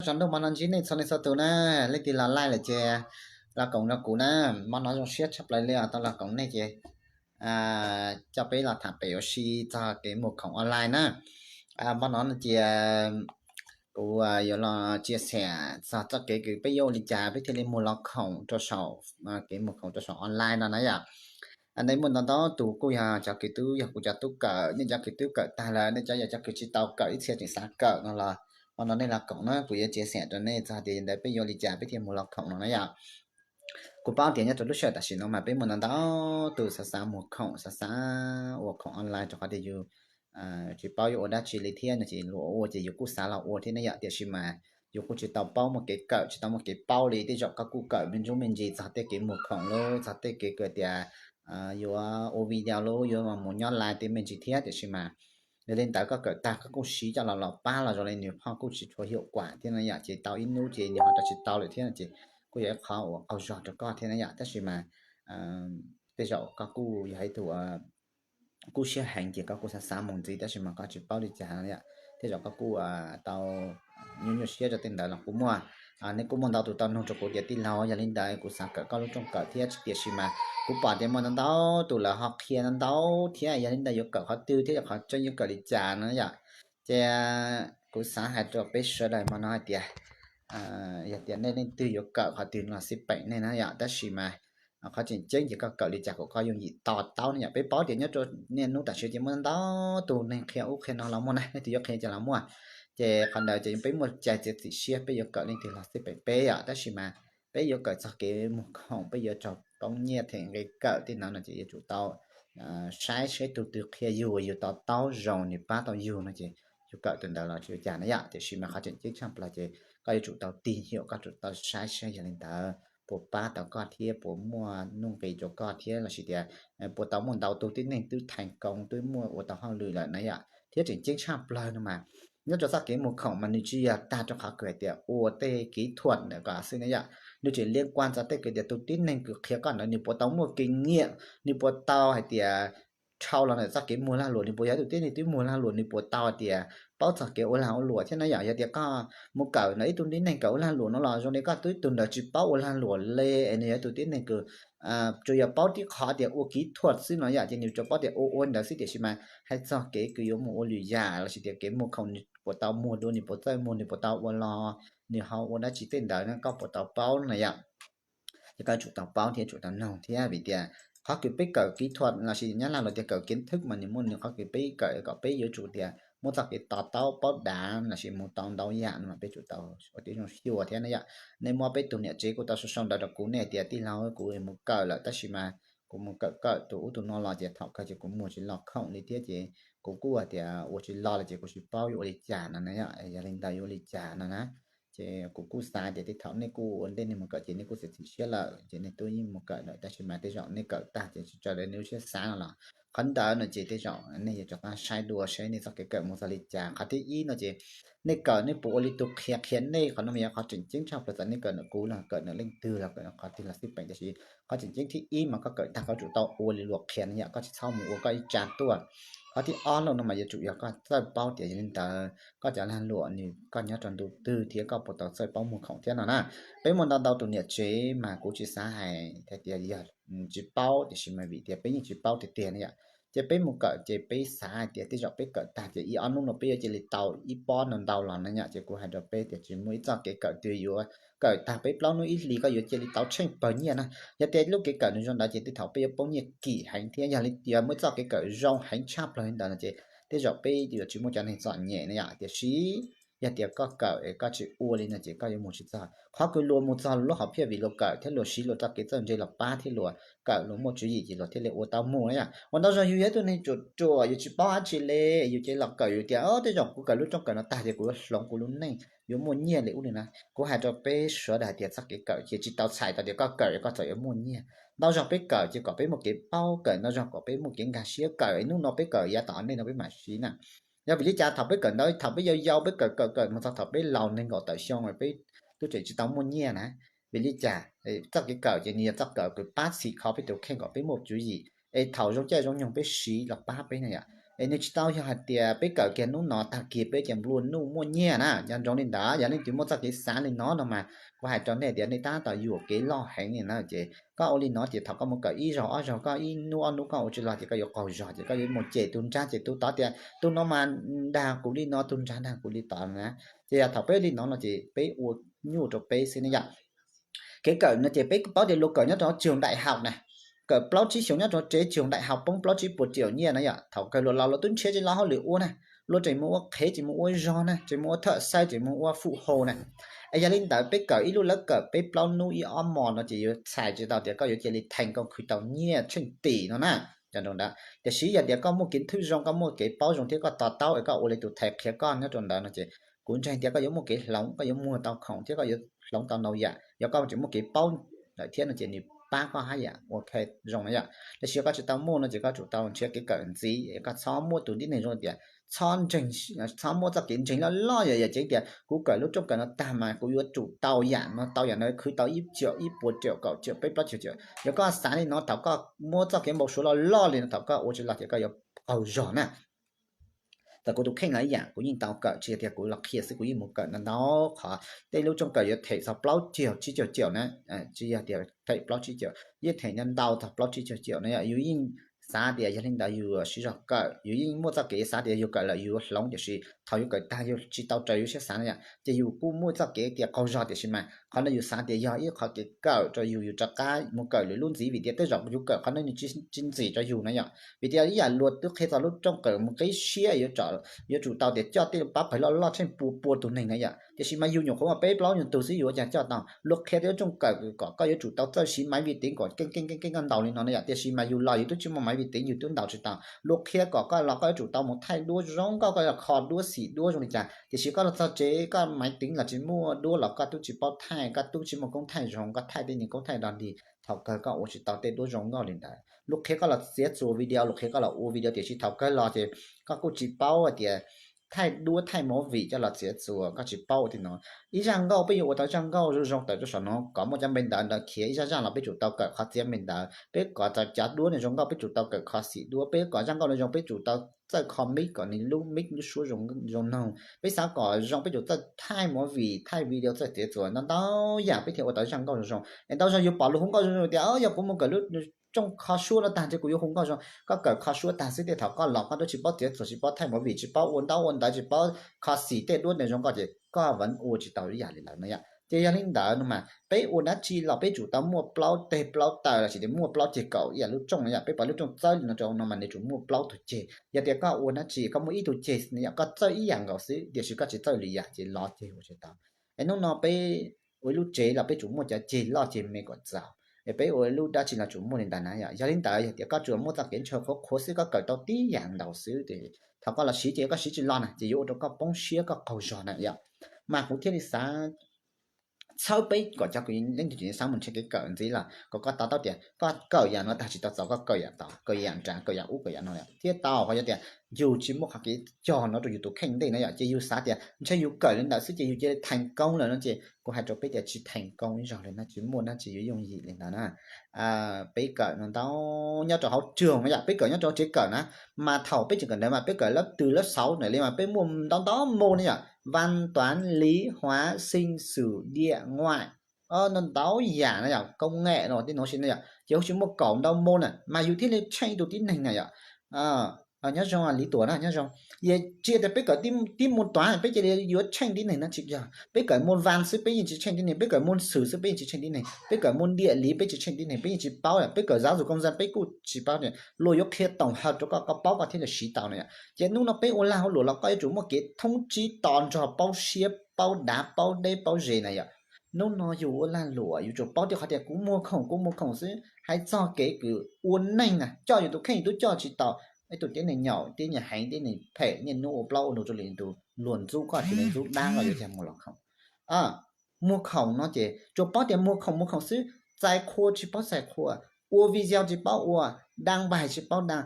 Tsaus ntuj hmo no ntsib nej txhua leej txhua tus na, leej twg los laij lawm ces los koom nrog kuv na, hmo no zoo siab tshaj plaws li os, tau los koom nej ces coj peb los tham pem ua si txog kev mus khoom online na. Hmo no no ces kuv yuav los tsia xam txog txoj kev kws peb yuav ua li cas peb thiaj li mus los khoom rau saum, kev mus khoom rau saum online no na yom. Nej muaj ntau ntau tus kuj yog cov kws twb yog kuv cov tub kawm, nej cov kws twb kawm tag lawm, nej cov yog cov kws tsis tau kawm ib txhia tseem xav kawm no los hmo no nej los koom na, kuv yuav tsia xam rau nej txog tias yog ntawd peb yuav li cas peb thiaj mus los khoom no na yom. Kuv paub tias nyob rau lub sij hawm tam sim no mas peb muaj ntau ntau tus xav xav mus khoom, xav xav ua khoom online rau qhov tias yus tsis paub yuav ua dab tsi li thiab no ces luag ua ces yus kuj xav los ua thiab na yom. Tiam sis mas yus kuj tsis tau paub muaj kev kawm, tsis tau muaj kev paub li. Tej zaum koj kuj kawm me ntsuj me ntsis txog tej kev mus khoom lub, txog tej kev kawm tias yuav ua video lub, yuav mus nyob live tej me ntsis thiab, tiam sis mas yog li ntawd koj kawm tag koj kuj siv coj los los pab los zoo li nws ho kuj tsis tshua hiaum kuam thiab na yom. Ces tau ib hnub ces nws ho rau tsis tau lawm thiab no ces kuj yog ib qhov uas qaug zog rau koj thiab na yom. Tab sis mas tej zaum koj kuj yog ib tug kub siab heev ces koj kuj xav xav mus ntxiv, tab sis mas koj tsis paub li cas no yom. Tej zaum koj kuj tau nyuaj nyuaj siab rau tej ntawd los kuj muaj. Nej kuj muaj ntau tus tau nug rau kuv tias tij laug, yog li ntawd kuv xav kawm koj lub rooj kawm thiab, tiam sis mas kuv pom tias muaj ntau ntau tus lawv ho qhia ntau ntau thiab, yog li ntawd yuav kawm qhov twg thiab yog qhov tseeb yuav kawm li cas no yom. Ces kuv xav hais rau peb sawv daws hmo no hais tias yog tias nej leej twg yuav kawm qhov twg los xij peem nej na yom, tab sis mas qhov tseem ceeb ces koj kawm li cas kom koj yooj yim to taub no yom. Peb paub tias nyob rau niaj hnub tam sim ces muaj ntau tus neeg qhia ub qhia no los muaj na, leej twg yuav qhia cas los muaj. Ces qhov ntawd ces peb muaj cai txiav txim siab peb yuav kawm leej twg los xij peem peb yom, tab sis mas peb yuav kawm txog kev mus khoom, peb yuav raug poob nyiaj them nqe kawm tej no no ces yuav tsum tau saib saib tus twg qhia yus, yus to taub zoo, nws pab tau yus no ces yus kawm tus ntawd los tsis ua cas na yom. Tiam sis mas qhov tseem ceeb tshaj plaws ces koj yuav tsum tau tig hiam, koj tsum tau saib saib yog li ntawd puas pab tau koj thiab puas muaj nuj nqis rau koj thiab, lossis tias puas tau muaj ntau tus tib neeg twb theej koo twb muaj ua tau hauj lwm lawm na yom. Thiab tseem ceeb tshaj plaws no mas nyob rau txoj kev mus khoom mas nws tsis yog tag rau qhov kws hais tias ua tej kỹ thuật ntawm ko xwb na yom. Nws tseem liên quan txog tej kws tias tus tib neeg kws qhia koj ntawd nws puas tau muaj kinh nghiệm, nws puas tau hais tias dhau los ntawm txoj kev muag lag luam, nws puas yog ib tug tib neeg twb muag lag luam, nws puas tau hais tias paub txog kev ua lag ua luam thiab na yom. Yog tias koj mus kawm ntawm ib tug tib neeg kawm ua lag luam no los zoo li koj twb tus ntawd tsis paub ua lag luam li, es nws yog ib tug tib neeg kws tsuas yog paub tib qhov tias ua kỹ thuật xwb no yom, ces nws tsuas paub tias ua ua ntawd xwb, tiam sis mas hais txog kev kws yuav mus ua lwm yam lossis tias kev mus khoom nws puas tau muag dua, nws puas txawj muag, nws puas tau ua los, nws ho ua dab tsi tej ntawd na koj puas tau paub na yom. Ces koj tsum tau paub thiab tsum tau noog thiab, vim tias qhov kws peb kawm kỹ thuật lossis nyob lag luam tias kawm kiến thức mas nws muaj nws qhov kws peb kawm kom peb yuav tsum tias muaj txoj kev to taub paub dav lossis mus tau ntau yam no mas peb tsum tau ua tib zoo xyuas thiab na yom. Nej muab peb tus niam tsev kuj tau sau sau ntawv rau kuv, nej hais tias tij laug, kuv mus kawm lawm tab sis mas kuv mus kawm kawm tus ub tus no los ces thaum kawg ces kuv mus tsis los khoom li thiab ces kuv kuj hais tias ua tsis los li ces kuv tsis paub yuav ua li cas no na yom. Yog li ntawd yuav ua li cas no na. Ces kuv kuj xav tias tej thaum nej kuj ua ntej nej mus kawm ces nej kuj txiav txim siab lawm ces nej twb yeej mus kawm lawm, tab sis mas tej zaum nej kawm tag ces tsis raws li nej lub siab xav no los qhov ntawd no ces tej zaum nej yuav rov qab saib dua saib nej txoj kev kawm mus txog li cas. Qhov thib ib no ces nej kawm nej puas ua li tus qhia qhia nej, qhov no mas yog qhov tseem ceeb tshaj plaws txawm nej kawm ntawm kuv los kawm ntawm leej twg los kawm qhov twg los xij peem, tab sis qhov tseem ceeb thib ib mas koj kawm tag koj tsum tau ua li luag qhia na yom, koj tsis txhob mus ua koj ib tsa tuaj. Qhov thib ob los no mas yuav tsum yog koj txawj paub tias yog li ntawd koj cov lag luam nws koj nyob rau ntu twg thiab koj puas tau txawj paub muag khoom thiab no na. Peb muaj ntau ntau tus niam tsev mas kuv tsis xav hais hais tias yog tsis paub, tiam sis mas vim tias peb yeej tsis paub tiag tiag na yom. Ces peb mus kawm ces peb xav hais tias tej zaum peb kawm tag ces ib ob hnub no peb yuav cia li tau ib pob ntau ntau los na yom. Ces kuv hais rau peb tias tsis muaj ib txoj kev kawm twg yuav kawm tag peb plaub hnub ib hlis koj yuav cia li tau tsheej pawg nyiaj na. Yog tias lub kev kawm nws zoo ntawd ces tej thaum peb yuav poob nyiaj kim heev thiab. Yog li yog muaj ib txoj kev kawm zoo heev tshaj plaws li ntawd no ces tej zaum peb yuav tsis muaj cov neeg txom nyem na yom. Tiam sis yog tias koj kawm es koj tsis ua li no ces koj yuav mus tsis txog. Qhov kws luag mus txog lub hom phiaj vim luag kawm thiab luag siv luag txoj kev txawj ntse los pab thiab luag kawm luag muaj tswv yim ces luag thiaj li ua tau mus na yom. Ua ntau zaus yus yog ib tug neeg ruam ruam yus tsis paub dab tsi li, yus cia li los kawm yus tias tej zaum kuv kawm lub rooj kawm no tag ces kuv yuav hloov kuv lub neej yuav muaj nyiaj li ub li na. Kuv hais rau peb sawv daws hais tias txoj kev kawm ces tsis tau txhais tau tias koj kawm koj txawm yuav muaj nyiaj. Ntau zaus peb kawm ces kom peb muaj kev paub kawm, ntau zaus kom peb muaj kev nkag siab kawm, hnub no peb kawm yav tom ntej no peb mam siv na. Yog vim li cas thaum peb kawm ntawd thaum peb yau yau peb kawm kawm kawm mus txog thaum peb laus nees nkaum tawm xyoo peb twb tseem tsis tau muaj nyiaj na? Vim li cas? Txoj kev kawm ces nws yog txoj kawm kws pab txhim kho peb tus kheej kom peb muaj tswv yim, es thaum zoo caij zoo nyoog peb siv los pab peb na yom. Es nws tsis tau yog hais tias peb kawm kiag hnub no tag kis peb ces nplua nuj muaj nyiaj na, nco ntsoov li ntawd. Yog leej twg muaj txoj kev xav li no no mas kuv hais rau nej tias nej tab tom yuam kev loj heev li na. Ces koj ua li no ces thaum koj mus kawm ib zaug ob zaug, koj ib hnub ob hnub koj ua tsis los ces koj yuav qaug zog, ces koj yuav mus cem tus nrag cem tus tod tias tus no mas dag kuv li no, tus nrag dag kuv li tod na. Ces yog thaum peb li no no ces peb ua nyuaj rau peb xwb ne yom. Kev kawm no ces peb paub tias luag kawm nyob rau trường đại học na, kawm plaub tsib xyoos nyob rau tsev trường đại học poob plaub tsib puas triệu nyiaj na yom. Thaum kawg luag los luag twb nrhiav tsis tau hauj lwm ua na, luag tseem mus ua qhev, tseem mus ua zog na, tseem mus ua thợ xây, tseem mus ua phụ hồ na. Es yog li ntawd peb kawm ib lub lawv kawm peb plaub hnub ib ob hmo no ces yuav txhais tsis tau tias koj yuav cia li thành công khwv tau nyiaj tsheej tim no na. Cov nrog ntawd, tiam sis yog tias koj muaj kev thwj zoo, koj muaj kev paub zoo thiab koj to taub es koj ua li tus thầy qhia koj nyob rau ntawd no ces kuv ntseeg tias koj yuav muaj kev hloov, koj yuav muag tau khoom thiab koj yuav hloov tau ntau yam. Yog koj tseem muaj kev paub lawm thiab no ces nws pab koj hab yam ua zoo na yom. Tab sis yog koj tsis tau muaj no ces koj tsum tau nrhiav kev kawm ntxiv, koj txhob muaj tus tib neeg zoo tias txhob muaj txoj kev ntseeg loj loj yom, yam tseeb tias kuv kawm lub rooj kawm no tag mas kuv yuav tsum tau yam no, tau yam no, khwv tau ib triệu, ib puas triệu, kaum triệu, peb plaub triệu triệu. Yog koj xav li no, thaum koj muab txoj kev npau suav loj loj li no, thaum koj ua tsis los ces koj yuav qaug zog na. Txawm kuv tus kheej los ib yam, kuv yeej tau kawm, tsis yog tias kuv los qhia xwb, kuv yeej mus kawm ntau ntau qhov. Tej lub rooj kawm yuav them txog plaub caug tsib caug triệu na, tsis yog tias them plaub tsib triệu, yeej them ntau ntau txog plaub tsib caug triệu na yom. Yus yeej xav tias yog li ntawd yus siv zog kawm, yus yeej muaj txoj kev xav tias yus kawm lawm yus yuav hloov, tiam sis thaum yus kawm tag yus tsis tau raws yus siab xav na yom, ces yus kuj muaj txoj kev tias qaug zog. Tiam sis mas qhov no yus xav tias yog ib qhov kev kawm rau yus, yus rov qab mus kawm lwm lub ntxiv, vim tias tej zaum yus kawm qhov no nws tsis ntxim rau yus na yom. Vim tias ib yam luag twb qhia txog lub rooj kawm mus qib siab, yuav tsum tau tias coj tej pab pawg loj loj tsheej pua pua tus neeg na yom. Tiam sis mas yus nyuam qhuav muaj peb plaub nyuag tug xwb yus ua cas coj tau? Luag qhia tej lub rooj kawm kom koj yuav tsum tau txawj siv máy vi tính kom keej keej keej keej koj ntaus li no na yom. Tiam sis mas yus los yus twb tsis muaj máy vi tính, yus twb ntaus tsis tau. Luag qhia kom koj los koj yuav tsum tau mus thaij duab zoo nkauj, koj yuav kho duab xim duab zoo li cas, tiam sis koj los txog tsev koj máy tính los tsis muaj duab los koj twb tsis paub thaij, koj twb tsis muaj koob thaij zoo, koj thaij tej niag koob thaij dog dig, thaum kawg koj ua tsis tau tej duab zoo nkauj li ntawd. Luag qhia koj los txiav txuas video, luag qhia koj los ua video, tiam sis thaum kawg los ces koj kuj tsis paub hais tias thaij duab thaij movie coj los txiav txuas, koj tsis paub ua tej no. Ib zaj nkauj peb yuav ua tau zaj nkauj zoo zoo tawm rau saum no kom muaj cov npe ntawv ntawd khiav ib zaj zaj los peb tsum tau kawm qhov txiav npe ntawv. Peb kom txawm cov duab no zoo nkauj peb tsum tau kawm qhov xim duab, peb kom zaj nkauj no zoo peb tsum tau txawj kho mic kom nws lub mic lub suab zoo noog, peb xav kom zoo peb tsum txawj thaij movie thaij video txawj txiav txuas, ntau ntau yam peb thiaj ua tau zaj nkauj zoo zoo. Es ntau zaug yus pom luag hu nkauj zoo zoo tias yog kuv mus kawm lub rooj kho suab no tag ntshe kuv yuav hu nkauj zoo. Koj kawm kho suab tag xwb tej thaum koj los koj twb tsis paub txiav txuas, tsis paub thaij movie, tsis paub ua ntaub ua ntawv, tsis paub kho xim tej duab ntawd zoo nkauj ces koj vẫn ua tsis tau ib yam li lawv no yom. Ces yog li ntawd no mas peb ua dab tsi los peb tsum tau muaj plaub teg plaub taw los sis tias muaj plaub ceg kaum ib yam lub rooj no yom. Peb pom lub rooj txawb li no rau no mas nws tsum muaj plaub tug ceg. Yog tias koj ua dab tsi koj muaj ib tug ceg no yom, koj txawj ib yam nkaus xwb tiam sis koj tsis txawj lwm yam ces lov ceg ua tsis tau. Es hnub no peb ua ib lub tsev los peb tsum muaj cov ceg loj ceg me kom txaus. Es peb ua ib lub dab tsi los tsum muaj li ntawd na yom. Yog li ntawd yog tias koj tsuas muaj txoj kev ntshaw qhuav qhuav xwb, koj kawm tau tib yam nkaus xwb ces thaum koj los siv ces koj siv tsis los na ces yuav ua rau koj poob siab koj qaug zog na yom. Mas kuv thiaj li xav txhawb peb kom cov kwv leej twg tseem xav mus nrhiav kev kawm ntxiv los kom koj to taub tias koj kawm yam no tag tsis tau txaus, koj kawm yam tod, kawm yam nrad, kawm yam ub kawm yam no thiaj tau. Ho yog tias yus tsis muaj qhov kev cog no rau yus tus kheej ntej na yom, ces yus xav tias ntshe yus kawm li ntawd xwb ces yus cia li thành công lawm no ces kuv hais rau peb tias tsis thành công ib zaug li na, tsis muaj dab tsi yuav yooj yim li ntawd na. Peb kawm no ntau nyob rau hauv trường na yom, peb kawm nyob rau tsev kawm na, mas thaum peb tseem kawm ntawd mas peb kawm lab tws lab xauv ntawm li mas peb muaj ntau ntau môn na yom, văn toán lý hóa sinh sử địa ngoại, ntau ntau yam na yom, công nghệ no tej no si na yom, ces huv tsis muaj kaum ntau môn na mas yus thiaj li tsheej tus tib neeg na yom. Nyob zoo Lý Tuấn na, nyob zoo. Yog tsis tias peb kawm tib môn toán peb cia li yuav tsheej tib neeg na, tsis yog. Peb kawm môn văn xwb peb yeej tsis tsheej tib neeg, peb kawm môn sử xwb peb yeej tsis tsheej tib neeg, peb kawm môn địa lý peb tsis tsheej tib neeg, peb yeej tsis paub, peb kawm giáo dục công dân peb kuj tsis paub. Luag yuav qhia tổng hợp rau koj, koj paub koj thiaj li siv tau na yom. Ces hnub no peb ua lag ua luam los koj yuav tsum muaj kev thoob tsib to nrog paub siab paub dav paub deb paub ze na yom. Hnub no yus ua lag luam yus tsum paub tias qhov tias kuv muag khoom kuv muag khoom xwb, hais txog kev kws ua neej na coj yus tus kheej yus twb coj tsis tau. Ib tug tib neeg nyaum tib neeg heev tib neeg phem niaj hnub ua plaub ua ntug rau lwm tus, luag ntxub koj ces luag ntxub dab koj yuav cas muag los khoom. Muag khoom no ces tsuas paub tias muag khoom muag khoom xwb, txais qhua tsis paub txais qhua, ua video tsis paub ua, đăng bài tsis paub đăng,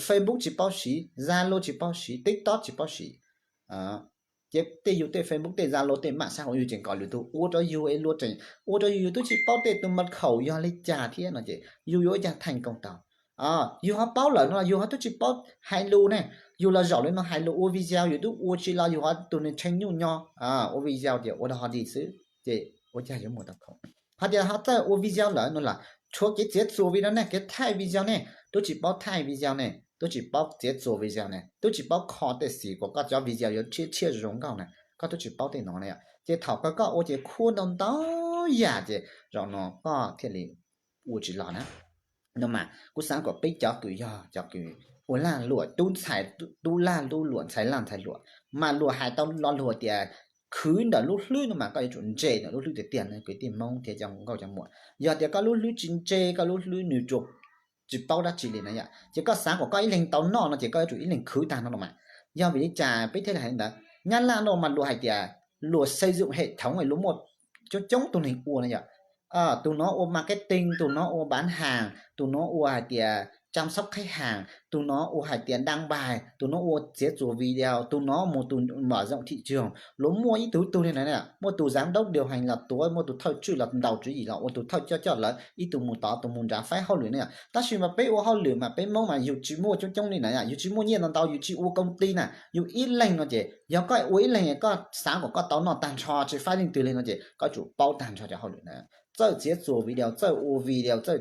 Facebook tsis paub siv, Zalo tsis paub siv, TikTok tsis paub siv. Ces tej yus tej Facebook tej Zalo tej mạng xã hội yus tseem kom lwm tus ua rau yus es luag tseem ua rau yus, yus twb tsis paub tej tus mật khẩu yog li cas thiab no ces yus yuav ua cas thành công tau? Yus ho paub lawm no los yus ho twb tsis paub hais lus ne. Yus los zaum li no hais lus ua video yus twb ua tsis los, yus ho tus neeg tshee nyuj nyo, ua video ces ua dog dig xwb ces ua cas yuav mus tau khoom. Ho tias ho txawj ua video lawm no los tshuav kev txiav txuas video ne, kev thaij video ne, twb tsis paub thaij video ne, twb tsis paub txiav txuas video ne, twb tsis paub kho tej xim kom koj cov video yuav tshiab tshiab zoo nkauj na, koj twb tsis paub tej no na yom. Ces thaum kawg koj ua ces khuab ntau ntau yam ces zaum no koj thiaj li ua tsis los na. No mas kuv xav kom peb cov kws yog cov kws ua lag luam tub ntxhais tub lag tub luam ntxhais lag ntxhais luam mas luag hais tau lo lus tias khwv ntawm lub hlwb no mas koj yuav tsum ntse ntawm lub hlwb tiag tiag na kwv tij Hmoob thiab cov nkauj cov muam. Yog tias koj lub hlwb tsis ntse, koj lub hlwb nws tsuas tsis paub dab tsi li na yom, ces koj xav kom koj ib leeg tau noj no ces koj yuav tsum ib leeg khwv tag no los mas. Yog vim li cas peb thiaj li hais li ntawd? Nyab Laj no mas luag hais tias luag xây dựng hệ thống luag muaj coob coob tus neeg ua na yom. Tus no ua marketing, tus no ua bán hàng, tus no ua hais tias chăm sóc khách hàng, tus no ua hais tias đăng bài, tus no ua txiav txuas video, tus no mus tus mở rộng thị trường, luag muaj ib tug tug li na, muaj tus giám đốc điều hành los tuav, muaj tus thawj tswj los ntaus tswv yim los ua tus thawj coj coj lawv, ib tug mus tod tus mus nrad faib hauj lwm na yom. Tab sis mas peb ua hauj lwm mas peb Hmoob mas yus tsis muaj coob coob li na yom, yus tsis muaj nyiaj ntau ntau, yus tsis ua công ty na, yus ib leeg no ces yog koj ua ib leeg koj xav kom koj tau noj tag nrho tsis faib leej twg li no ces koj tsum paub tag nrho cov hauj lwm na. Txawj txiav txuas video, txawj ua video, txawj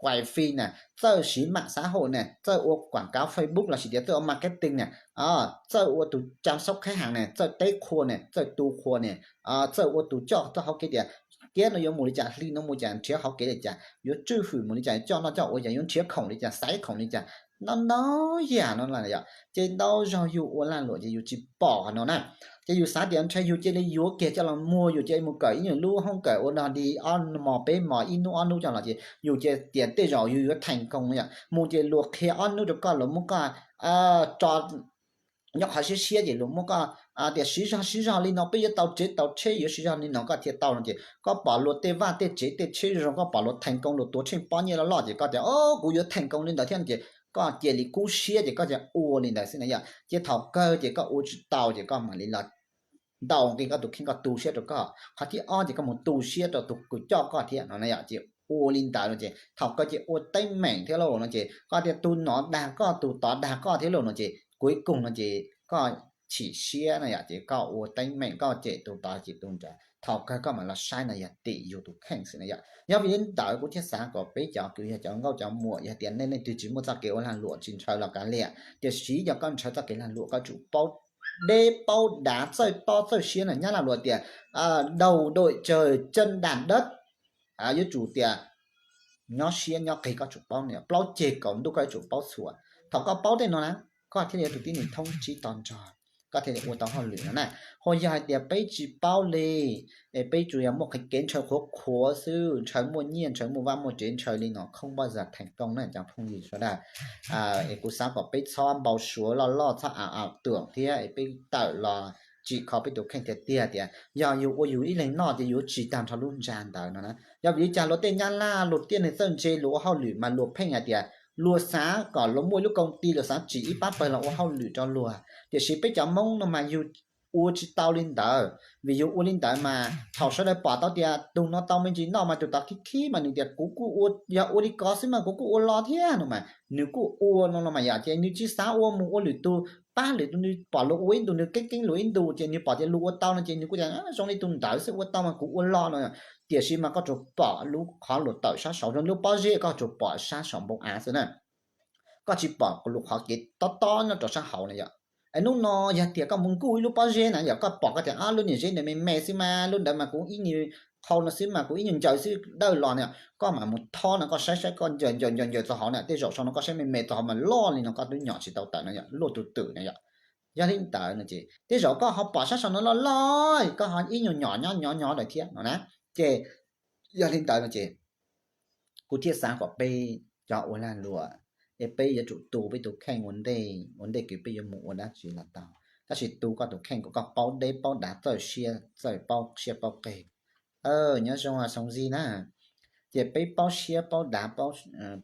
quay phim na, txawj siv mạng xã hội na, txawj ua quảng cáo Facebook lossis tias txawj ua marketing na, txawj ua tus chăm sóc khách hàng na, txawj teb qhua na, txawj tu qhua na, txawj ua tus coj txoj hauv kev tias kiab no yuav mus li cas, hli no mus cas, nrhiav hauv kev li cas, yuav tswj hwm mus li cas, coj noj coj ua li cas, yuav nrhiav khoom li cas, xaiv khoom li cas, ntau ntau yam no yom. Ces ntau zaug yus ua lag luam ces yus tsis pom qhov no na. Ces yus xav tias ntshe yus cia li yuav kiag coj los muag, yus cia li mus kawm ib nyuag lub hoob kawm ua dog dig ob mos peb mos ib hnub ob hnub coj los ces yus cia tias tej zaum yus yuav theem koos yom. Mus ces luag qhia ob hnub rau koj, luag muab koj tso nyob qhov siab siab ces luag muab koj tias siv zog siv zog li no peb yuav tau tsev tau tsheb, yuav siv zog li no koj thiaj tau no ces koj pom luag tej vaj tej tsev tej tsheb zoo zoo, koj pom luag theem koos luag tuav tsheej pob nyiaj loj loj ces koj tias o kuv yuav theem koos li ntawd thiab no ces koj cia li kub siab ces koj cia ua li ntawd xwb na yom. Ces thaum kawg ces koj ua tsis tau ces koj mam li los ntaus nqi koj tus kheej, koj tu siab rau koj. Qhov thib ob ces koj mus tu siab rau tus kws coj koj thiab no na yom. Ces ua li ntawd no ces thaum kawg ces ua teeb meem thiab lauj no ces koj tias tus no dag koj tus tod dag koj thiab lauj no ces kuv ib koog no ces koj chim siab na yom, ces koj ua teeb meem koj cem tus tod cem tus nrad, thaum kawg koj mam los saib no yog tim yus tus kheej xwb na yom. Yog vim li ntawd kuv thiaj xav kom peb cov kws yog cov nkauj cov muam, yog tias nej leej twg tsis muaj txoj kev ua lag luam tsis ntshaw los kav liam, tiam sis yog koj ntshaw txoj kev lag luam koj tsum paub deb paub dav, txawj tob txawj siab na. Nyab Laj luag tias đầu đội trời chân đạp đất, yuav tsum tias nyob siab nyob qig koj tsum paub na, plaub ceg kaum ntuj koj yuav tsum paub txhua. Thaum koj paub tej no na, koj thiaj li yog tus tib neeg thoob tsib to nrog, koj thiaj li ua tau hauj lwm no na. Ho yog hais tias peb tsis paub li, es peb tsuas yog muaj qhov kev ntshaw qhuav qhuav xwb, ntshaw muaj nyiaj ntshaw muaj vaj muaj tsev ntshaw li no không bao giờ thành công na cov phooj ywg sawv daws. Es kuv xav kom peb txhob npau suav loj loj, txhob ảo ảo tưởng thiab es peb tawm los tsim kho peb tus kheej tiag tiag tias yog yus ua yus ib leeg noj ces yus tsis tag nrho lub ntxa ntawd no na. Yog vim li cas luag tej Nyab Laj luag tej neeg txawj ntse luag ua hauj lwm mas luag pheej hais tias luag xav kom luag muaj ib lub công ty, luag xav tsim ib pab pawg los ua hauj lwm rau luag, tiam sis peb cov Hmoob no mas yus ua tsis tau li ntawd. Vim yus ua li ntawd mas thaum sawv daws pom tau tias tus no tau me ntsis noj mas tus tod khib khib mas nws tias kuv kuj ua, yog ua li ko xwb mas kuv kuj ua los thiab no mas nws kuj ua no no mas yom, ces nws tsis xav ua mus ua lwm tus, pab lwm tus, nws pom luag ua ib ntus nws keeb keeb luag ib ntus ces nws pom tias luag ua tau no ces nws kuj tias zoo li tus ntawd xwb ua tau mas kuv ua los no. Tiam sis mas koj tsuas pom lub qhov luag tawm sab saud, zoo lub pob zeb koj tsuas pom sab saum npoo av xwb na, koj tsis pom luag qhov kev tob tob nyob rau sab hauv na yom. Es hnub no yog tias koj mus nkuj ib lub pob zeb na yom, koj pom koj tias lub niag zeb ntawd me me xwb mas lub ntawd mas kuv ib nyuag qhau no xwb mas kuv ib nyuag ncaws xwb dawj los na, koj mam mus thob no koj saib saib koj ncaws ncaws ncaws ncaws txog hauv na, tej zaum saum no koj saib me me txog hauv mas loj li no koj twb nyom tsis tau tawm no yom, luaj tus twm na yom. Yog li ntawd no ces tej zaum koj ho pom sab saum no loj loj, koj ho ib nyuag nyom nyob nyob nyob lawm thiab no na. Ces yog li ntawd no ces kuv thiaj xav kom peb cov ua lag luam es peb yuav tsum tu peb tus kheej ua ntej, ua ntej kws peb yuav mus ua dab tsi los tau. Tab sis tu koj tus kheej kom koj paub deb paub dav, txawj siab, txawj paub siab paub qig. Nyob zoo Xoo Zig na. Ces peb paub siab paub dav,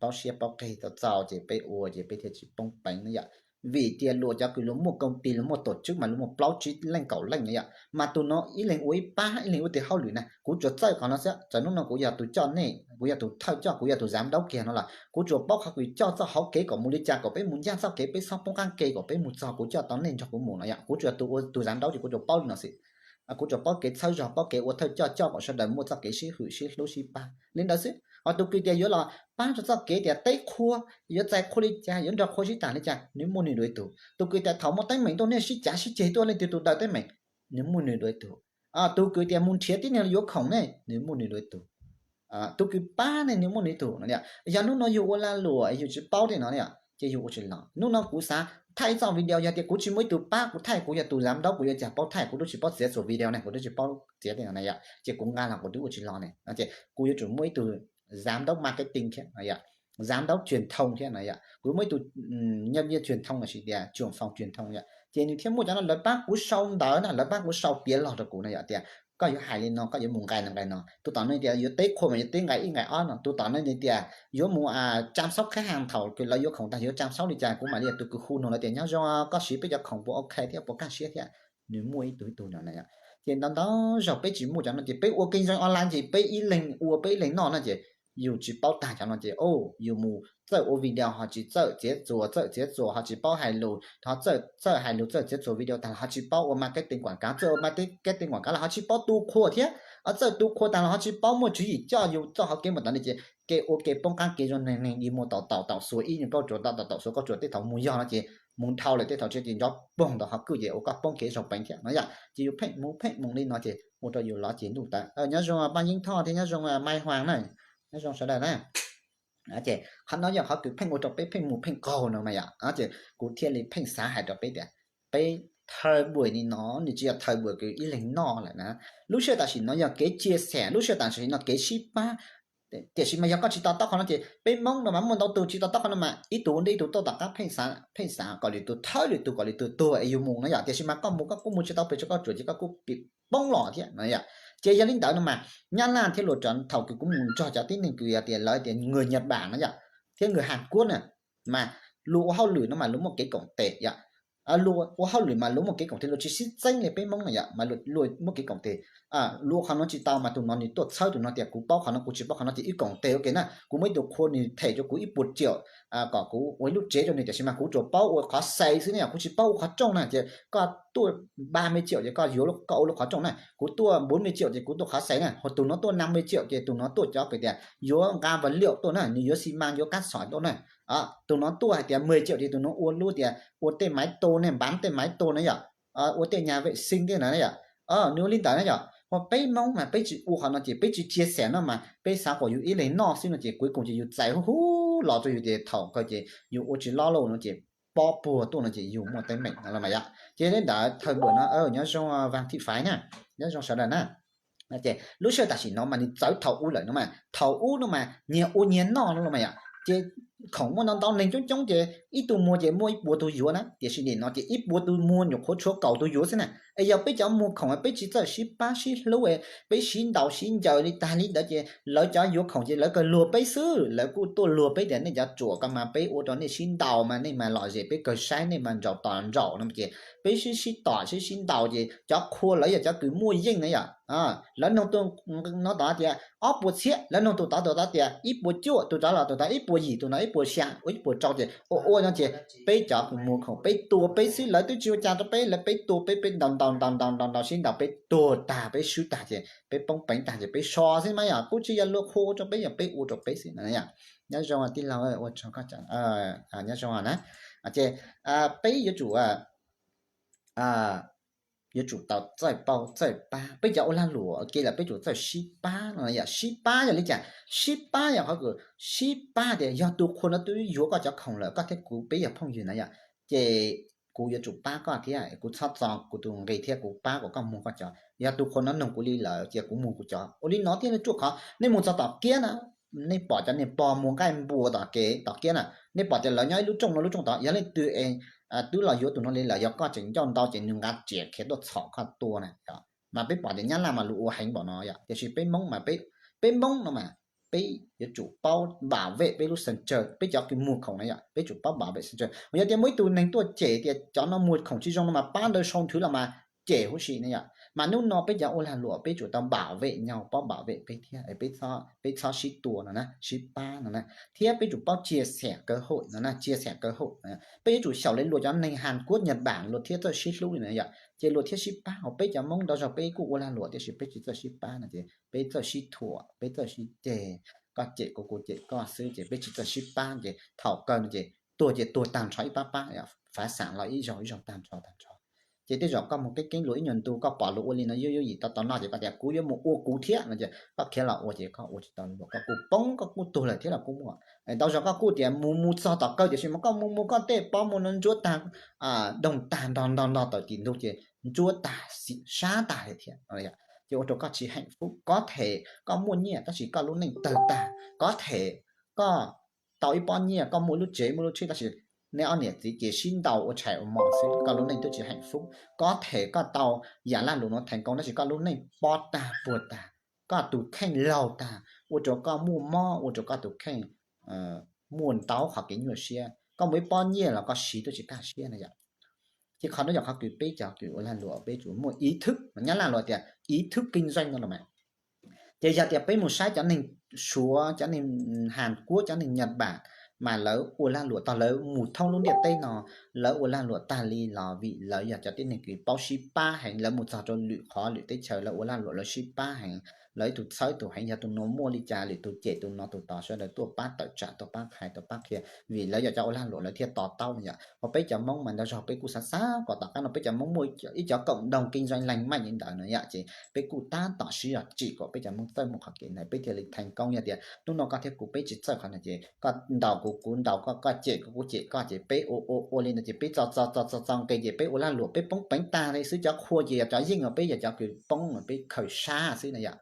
paub siab paub qig tau txaus ces peb ua ces peb thiaj tsis poob peev na yom. vim tias luag cov kws luag muaj koob tig luag muaj tom tswb mas luag muaj plaub tsib leej kaum leej na yom, mas tus no ib leeg ua ib pab ib leeg ua tes hauj lwm na. Kuv tsuas txawj qhov no xwb, txawm hnub no kuv yog tus coj nej, kuv yog tus thawj coj, kuv yog tus giám đốc kiag no los kuv tsuas paub qhov kws coj txoj hauv kev kom mus li cas kom peb mus ncaj txoj kev, peb txhob poob qab kev kom peb mus txog kuv coj tau nej nrog kuv mus no yom. Kuv tsuas tus ua tus giám đốc ces kuv tsuas paub li no xwb. Kuv tsuas paub kev txhawb zog, paub kev ua thawj coj, coj kom sawv daws muaj txoj kev sib hwm sib hlub sib pab li ntawd xwb. Ho tus kws tias yuav los pab rau txoj kev tias teb qhua, yuav txais qhua li cas, yuav nrog qhua sib tag li cas, nws muaj nws dua ib tug. Tus kws tias thaum muaj teeb meem tuaj nej sib cav sib ceg tuaj leej twg tus daws teeb meem, nws muaj nws dua ib tug. Tus kws tias mus nrhiav tib neeg yuav khoom ne, nws muaj nws dua ib tug. Tus kws pab ne nws muaj nws ib tug no. Yog hnub no yus ua lag luam yus tsis paub tej no ces yus ua tsis los. Hnub no kuv xav thaij ib txoj video, yog tias kuv tsis muaj ib tug pab kuv thaij, kuv yog tus giám đốc kuv yuav cas paub thaij, kuv twb tsis paub txiav txuas video ne, kuv twb tsis paub txiav tej no na yom, ces kuv nqa los kuv twb ua tsis los ne. Ces kuv yuav tsum muaj ib tug giám đốc marketing thiab, giám đốc truyền thông thiab no yom, kuv muaj ib tug nhân viên truyền thông los sis tias trưởng phòng truyền thông yom, ces nws thiaj muaj cov no, lawv pab kuv sau ntawv na, lawv pab kuv sau piav log rau kuv no yom, tias koj yuav hais li no, koj yuav mus nqai no nqai no, tus tom no tias yuav teb qhua mas yuav teb nqai ib nqai ob no, tus tom no tias yuav mus chăm sóc khách hàng thaum kws lawv yuav khoom tag yuav chăm sóc li cas, kuv mam li yog tus kws hu nug lawv tias nyob zoo, koj siv peb cov khoom puas ok thiab puas kaj siab thiab. Nws muaj ib tug ib tug no na yom. Ces ntau ntau zaug peb tsis muaj cov no ces peb ua kinh doanh online ces peb ib leeg ua peb ib leeg noj no ces yus tsis paub tag cov no ces yus mus txawj ua video ho tsis txawj txiav txuas, txawj txiav txuas ho tsis paub hais lus, ho txawj hais lus txawj txiav txuas video tag los ho tsis paub ua marketing quảng cáo, txawj ua marketing quảng cáo los ho tsis paub tu qhua thiab, txawj tu qhua tag los ho tsis paub muaj tswv yim coj yus txoj hauv kev mus tom no ces kev ua kev poob qab kev zoo, neeg neeg dig muag taum taum taum xuas ib nyuag kauj tsuas, taum taum taum xuas kauj tsuas, tej thaum mus yog no ces mus dhau lawm, tej thaum tsis ces nco poog ntawm qhov kwj ces ua koj poob kev zoo peev thiab no yom. Ces yus pheej mus pheej mus li no ces ua rau yus lov ceg ntuj tawv. Nyob zoo Paj Yeeb Thoj thiab nyob zoo Mai Huang na, nyob zoo sawv daws na. Ces qhov no yog qhov kws pheej ua rau peb pheej mus pheej qaug no mas yom, ces kuv thiaj li pheej xav hais rau peb tias peb thawj buam li no nws tsis yog thawj buam kws ib leeg noj lawm na. Lub sij hawm tam sim no yog kev chia sẻ, lub sij hawm tam sim no kev sib pab. Tiam sis mas yog koj tsis to taub qhov no ces peb Hmoob no mas muaj ntau tus tsis to taub qhov no mas ib tug ua ntej ib tug tuaj tom qab pheej xav, pheej xav kom lwm tus thawb lwm tus kom lwm tus tuag es yus mus no yom. Tiam sis mas koj mus koj kuj mus tsis tau pes tsawg kauj tsuas ces koj kuj pib poob los thiab no yom. Ces yog li ntawd no mas Nyab Laj thiab luag thaum kws kuv mus nrog cov tib neeg kws tias lawv tias người Nhật Bản no yom, thiab người Hàn Quốc na, mas luag ua hauj lwm no mas luag muaj kev koom tes yom. Luag ua hauj lwm mas luag muaj kev koom tes, luag tsis sib txeeb li peb Hmoob na yom, mas luag muaj kev koom tes. Luag ua qhov no tsis tau mas tus no nws tuaj txhawb tus no tias kuv paub qhov no kuv tsis paub qhov no ces wb koom tes ua ke na. Kuv muaj ib tug qhua nws them rau kuv ib puas triệu kom kuv ua ib lub tsev rau nws, tiam sis mas kuv tsuas paub ua qhov xais xwb ne, kuv tsis paub ua qhov rooj na. Ces koj tuaj ba mươi triệu ces koj yuav koj ua lub qhov rooj na, kuv tuaj bốn mươi triệu ces kuv tuaj qhov xais na, ho tus no tuaj năm mươi triệu ces tus no tuaj cov kws tias yuav nqa vật liệu tuaj na, nws yuav xi măng yuav cát sỏi tuaj na. Tus no tuaj hais tias mười triệu ces tus no ua lub tias ua tej maiv tu ne, npav tej maiv tu na yom, ua tej nhà vệ sinh tej na yom. Nws ua li ntawd na yom. Ho peb Hmoob mas peb tsis ua qhov no ces peb tsis chia sẻ no mas peb xav kom yus ib leeg noj xwb no ces kuv koom ces yus txais huv huv los rau yus ces thaum kawg ces yus ua tsis loj lauj no ces pob puag tuaj no ces yus muaj teeb meem no los mas yom. Ces li ntawd thawj buam no nyob zoo Vaj Thim Faiv na, nyob zoo sawv daws na. Ces lub sij hawm tam sim no mas nws txawv thaum ub lawm no mas, thaum ub no mas nyias ua nyias noj no los mas yom. Ces khoom muaj ntau ntau, neeg coob coob ces ib tug muag ces muaj ib puas tus yuav na, tiam sis nim no ces ib puas tus muag nyuam qhuav tshuav kaum tus yuav xwb na. Es yog peb cov muag khoom peb tsis txawj sib pab sib hlub, peb sib ntaus sib ncaws li tag li ntawd ces lawv cov yuav khoom ces lawv kawg luag peb xwb, lawv kuj tuaj luag peb tias nej cov ruam ko mas peb ua rau nej sib ntaus mas nej mas lom zem, peb kawg saib nej mas nraum tos nraum no ces peb sib sib tom sib sib ntaus ces cov qhua lawv yog cov kws muaj yeej na yom. Lawv noog tus no tod tias ob puas txhiab, lawv noog tus tod, tus tod tias ib puas cuaj, tus tod los tus tod ib puas yim, tus no ib puas xya, ib puas rau ces ua ua no ces peb cov kws muag khoom peb tuag peb xwb, lawv twb tsis ua cas rau peb, lawv peb tuag peb, peb ntaus ntaus ntaus ntaus ntaus ntaus sib ntaus peb tuag tag peb swb tag ces peb poob peev tag ces peb so xwb mas yom, kuj tsis yog luag qhua ua rau peb, yog peb ua rau peb xwb no yom. Nyob zoo tij laug ua tsaug koj, nyob zoo na. Ces peb yuav tsum yuav tsum tau txawj paub txawj pab, peb cov ua lag luam ua ke lawm peb tsum txawj sib pab no yom. Sib pab yog li cas? Sib pab yog qhov kws sib pab tias yog tus qhua no twb yuav koj cov khoom lawm, koj thiab kuv peb yog phooj ywg na yom, ces kuv yuav tsum pab koj thiab, kuv txhob txo kuv tus nqi thiab kuv pab kom koj muag koj cov. Yog tus qhua no noog kuv li lawm ces kuv muag kuv cov. Ua li no thiaj li ruaj khov. Nej mus txog tom kiab na, nej pom cov niag pog mus nqaij npua tom kev tom kiab na, nej pom tias lawv nyob ib lub rooj no lub rooj tod, yog leej twg twb los yuav tus no li lawm, yog koj tseem ncauj ntau ces nws nqa riam khiav tuaj txhom koj tua na. Mas peb pom tias Nyab Laj mas luag ua heev npaum no yom, tiam sis peb Hmoob mas, peb Hmoob no mas peb yuav tsum paub npam vej peb lub sân chơi, peb cov kws muag khoom na yom, peb tsum paub npam vej sân chơi. Yog tias muaj ib tug neeg tuaj cem tias cov no muag khoom tsis zoo no mas pab ntawd sau nrhwv los mas cem huv si na yom. Mas hnub no peb cov ua lag luam peb tsum tau npam vej nyaug, paub npam vej peb thiab, peb txhob sib tua no na, sib pab no na, thiab peb tsum paub chia sẻ cơ hội no na, chia sẻ cơ hội. Peb yuav tsum xyaum li luag cov neeg Hàn Quốc, Nhật Bản luag thiaj txawj sib hlub li na yom, ces luag thiaj sib pab. Hos peb cov Hmoob ntau zaug peb kuj ua lag luam tiam sis peb tsis txawj sib pab no ces peb txawj sib thuam, peb txawj sib ceg, koj cem kuv kuv cem koj xwb ces peb tsis txawj sib pab ces thaum kawg no ces tuag ces tuag tag nrho ib pab pab, phá sản los ib zaug ib zaug tag nrho tag nrho. Ces tej zaum koj mus keeb keeb luag ib nyuag ntu koj pom luag ua li no yooj yooj yim tau tau noj ces koj tias kuv yuav mus ua kuv thiab no ces koj khiav los ua ces koj ua tsis tau li luag, koj kuj poob koj kuj tuag lawm thiab los kuj muaj. Ntau zaus koj kuj tias mus mus txog tom kawg tiam sis mas koj mus mus koj tej pob muag no ntsuab tag, doog tag nrog nrog nrog tawm tim ntug ces ntsuab tag sab tag li thiab. Ces ua rau koj tsis hạnh phúc. Có thể koj muaj nyiaj tab sis koj lub neej tawg tag. Có thể koj tau ib pob nyiaj, koj muaj lub tsev muaj lub tsheb tab sis neb ob niam txiv ces sib ntaus ua tshais ua hmo xwb, koj lub neej twb tsis hạnh phúc. Có thể koj tau yam lag luam no thành công tab sis koj lub neej pob tag puag tag, koj tus kheej laug tag, ua rau koj muaj mob, ua rau koj tus kheej muaj ntau qhov kev nyuaj siab. Koj muaj ib pob nyiaj los koj siv twb tsis kaj siab na yom. Ces qhov no yog qhov kws peb cov kws ua lag luam peb tsum muaj ý thức, nyob lag luam tias ý thức kinh doanh no los mas. Ces yog tias peb mus saib cov neeg Suav, cov neeg Hàn Quốc, cov neeg Nhật Bản, mas lawv ua lag luam tag, lawv mus thoob lub ntiaj teb no, lawv ua lag luam tag li los vim lawv yog cov tib neeg kws paub sib pab heev, lawv mus txog rau lwm qhov lwm teb chaws lawv ua lag luam lawv sib pab heev, lawv ib tug txhawb tus heev, yog tus no muaj li cas lwm tus cem tus no tus tod sawv daws tuaj pab tawm tsam, tuaj pab qhais, tuaj pab qhia, vim lawv yog cov ua lag luam lawv thiaj to taub no yom. Hos peb cov Hmoob mas ntau zaug peb kuj xav xav kom tom qab no peb cov Hmoob muaj ib cov cộng đồng kinh doanh lành mạnh li ntawd no yom, ces peb kuj tab tom siv zog tsim kom peb cov Hmoob txawj muaj qhov kev ntawd peb thiaj li thành công. Yog tias hnub no koj thiab kuv peb tsis txawj qhov no ces koj ntaus kuv, kuv ntaus koj, koj cem kuv, kuv cem koj ces peb ua ua ua li no ces peb txo txo txo txo txo nqe ces peb ua lag luam peb poob peev tag li xwb. Cov qhua ces yog cov yeej os, peb yog cov kws poob os, peb khaws sab xwb na yom.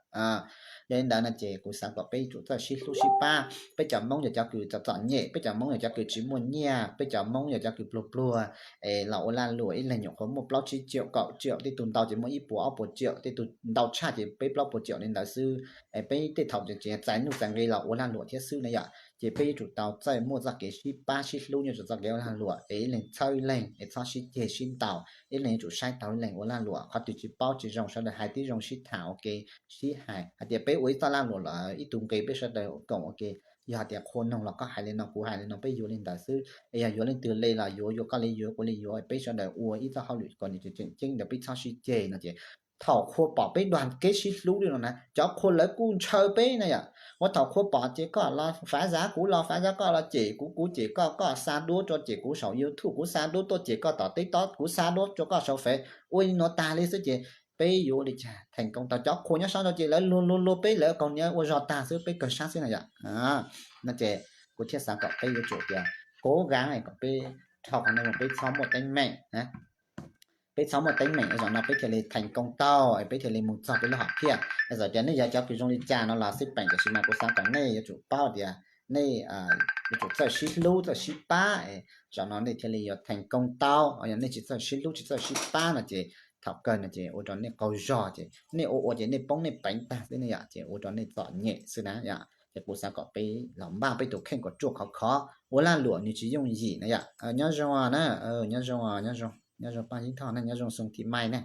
Yog li ntawd no ces kuv xav kom peb tsum txawj sib hlub sib pab. Peb cov Hmoob yog cov kws txom txom nyem, peb cov Hmoob yog cov kws tsis muaj nyiaj, peb cov Hmoob yog cov kws pluag pluag, es los ua lag luam ib leeg nyuam qhuav muaj plaub tsib triệu, kaum triệu, tej tug ntau ces muaj ib puas ob puas triệu, tej tug ntau tshaj ces peb plaub puas triệu li ntawd xwb. Es peb tej thaum ces txais nuj txais nqi los ua lag luam thiab xwb na yom. Ces peb yuav tsum tau txawj muaj txoj kev sib pab sib hlub nyob rau txoj kev ua lag luam, es ib leeg txhawb ib leeg, es txhob sib ceg sib ntaus, ib leeg yuav tsum saib taus ib leeg ua lag luam. Qhov twg tsis paub tsis zoo sawv daws hais tib zoo sib tham ua ke, sib hais hais tias peb ua ib txoj lag luam lawm ib tug nqi peb sawv daws koom ua ke. Yog hais tias qhua noog los koj hais li no kuv hais li no peb yuav li ntawd xwb, es yog yuav leej twg li los yuav, yuav koj li yuav kuv li yuav, peb sawv daws ua ib txoj hauj lwm kom nws tseem ceeb ntawd peb txhob sib ceg no ces thaum qhua pom peb đoàn kết sib hlub li no na cov qhua lawv kuj ntshaw peb na yom. Ua thaum qhua pom ces koj los phá giá, kuv los phá giá, koj los cem kuv, kuv cem koj, koj xa duab tuaj cem kuv saum YouTube, kuv xa duab tuaj cem koj tom TikTok, kuv xa duab rau koj saum Face, ua li no tag li xwb ces peb yuav ua li cas thành công tau? Cov qhua nyob sab nraud ces lawv luag luag luag peb, lawv kaug niab ua zog tag xwb, peb kawg sab xwb na yom. No ces kuv thiaj xav kom peb yuav tsum tias kob gav kom peb dhau qhov no mus, peb txhob muaj teeb meem na, peb txhob muaj teeb meem, zaum no peb thiaj li thành công tau, peb thiaj li mus txog peb lub hom phiaj. Txawm tias nej yog cov kws zoo li cas no los xij peem, tiam sis mas kuv xav kom nej yuav tsum paub tias nej yuav tsum txawj sib hlub txawj sib pab, zaum no nej thiaj li yuav thành công tau. Yog nej tsis txawj sib hlub tsis txawj sib pab no ces thaum kawg no ces ua rau nej qaug zog ces nej ua ua ces nej poob nej peev tag xwb na yom, ces ua rau nej txom nyem xwb na yom. Ces kuv xav kom peb los npaj peb tus kheej kom ruaj khov khov, ua lag luam nws tsis yooj yim na yom. Nyob zoo na, nyob zoo, nyob zoo Paj Yeeb Thoj na, nyob zoo Xoo Thim Mai na.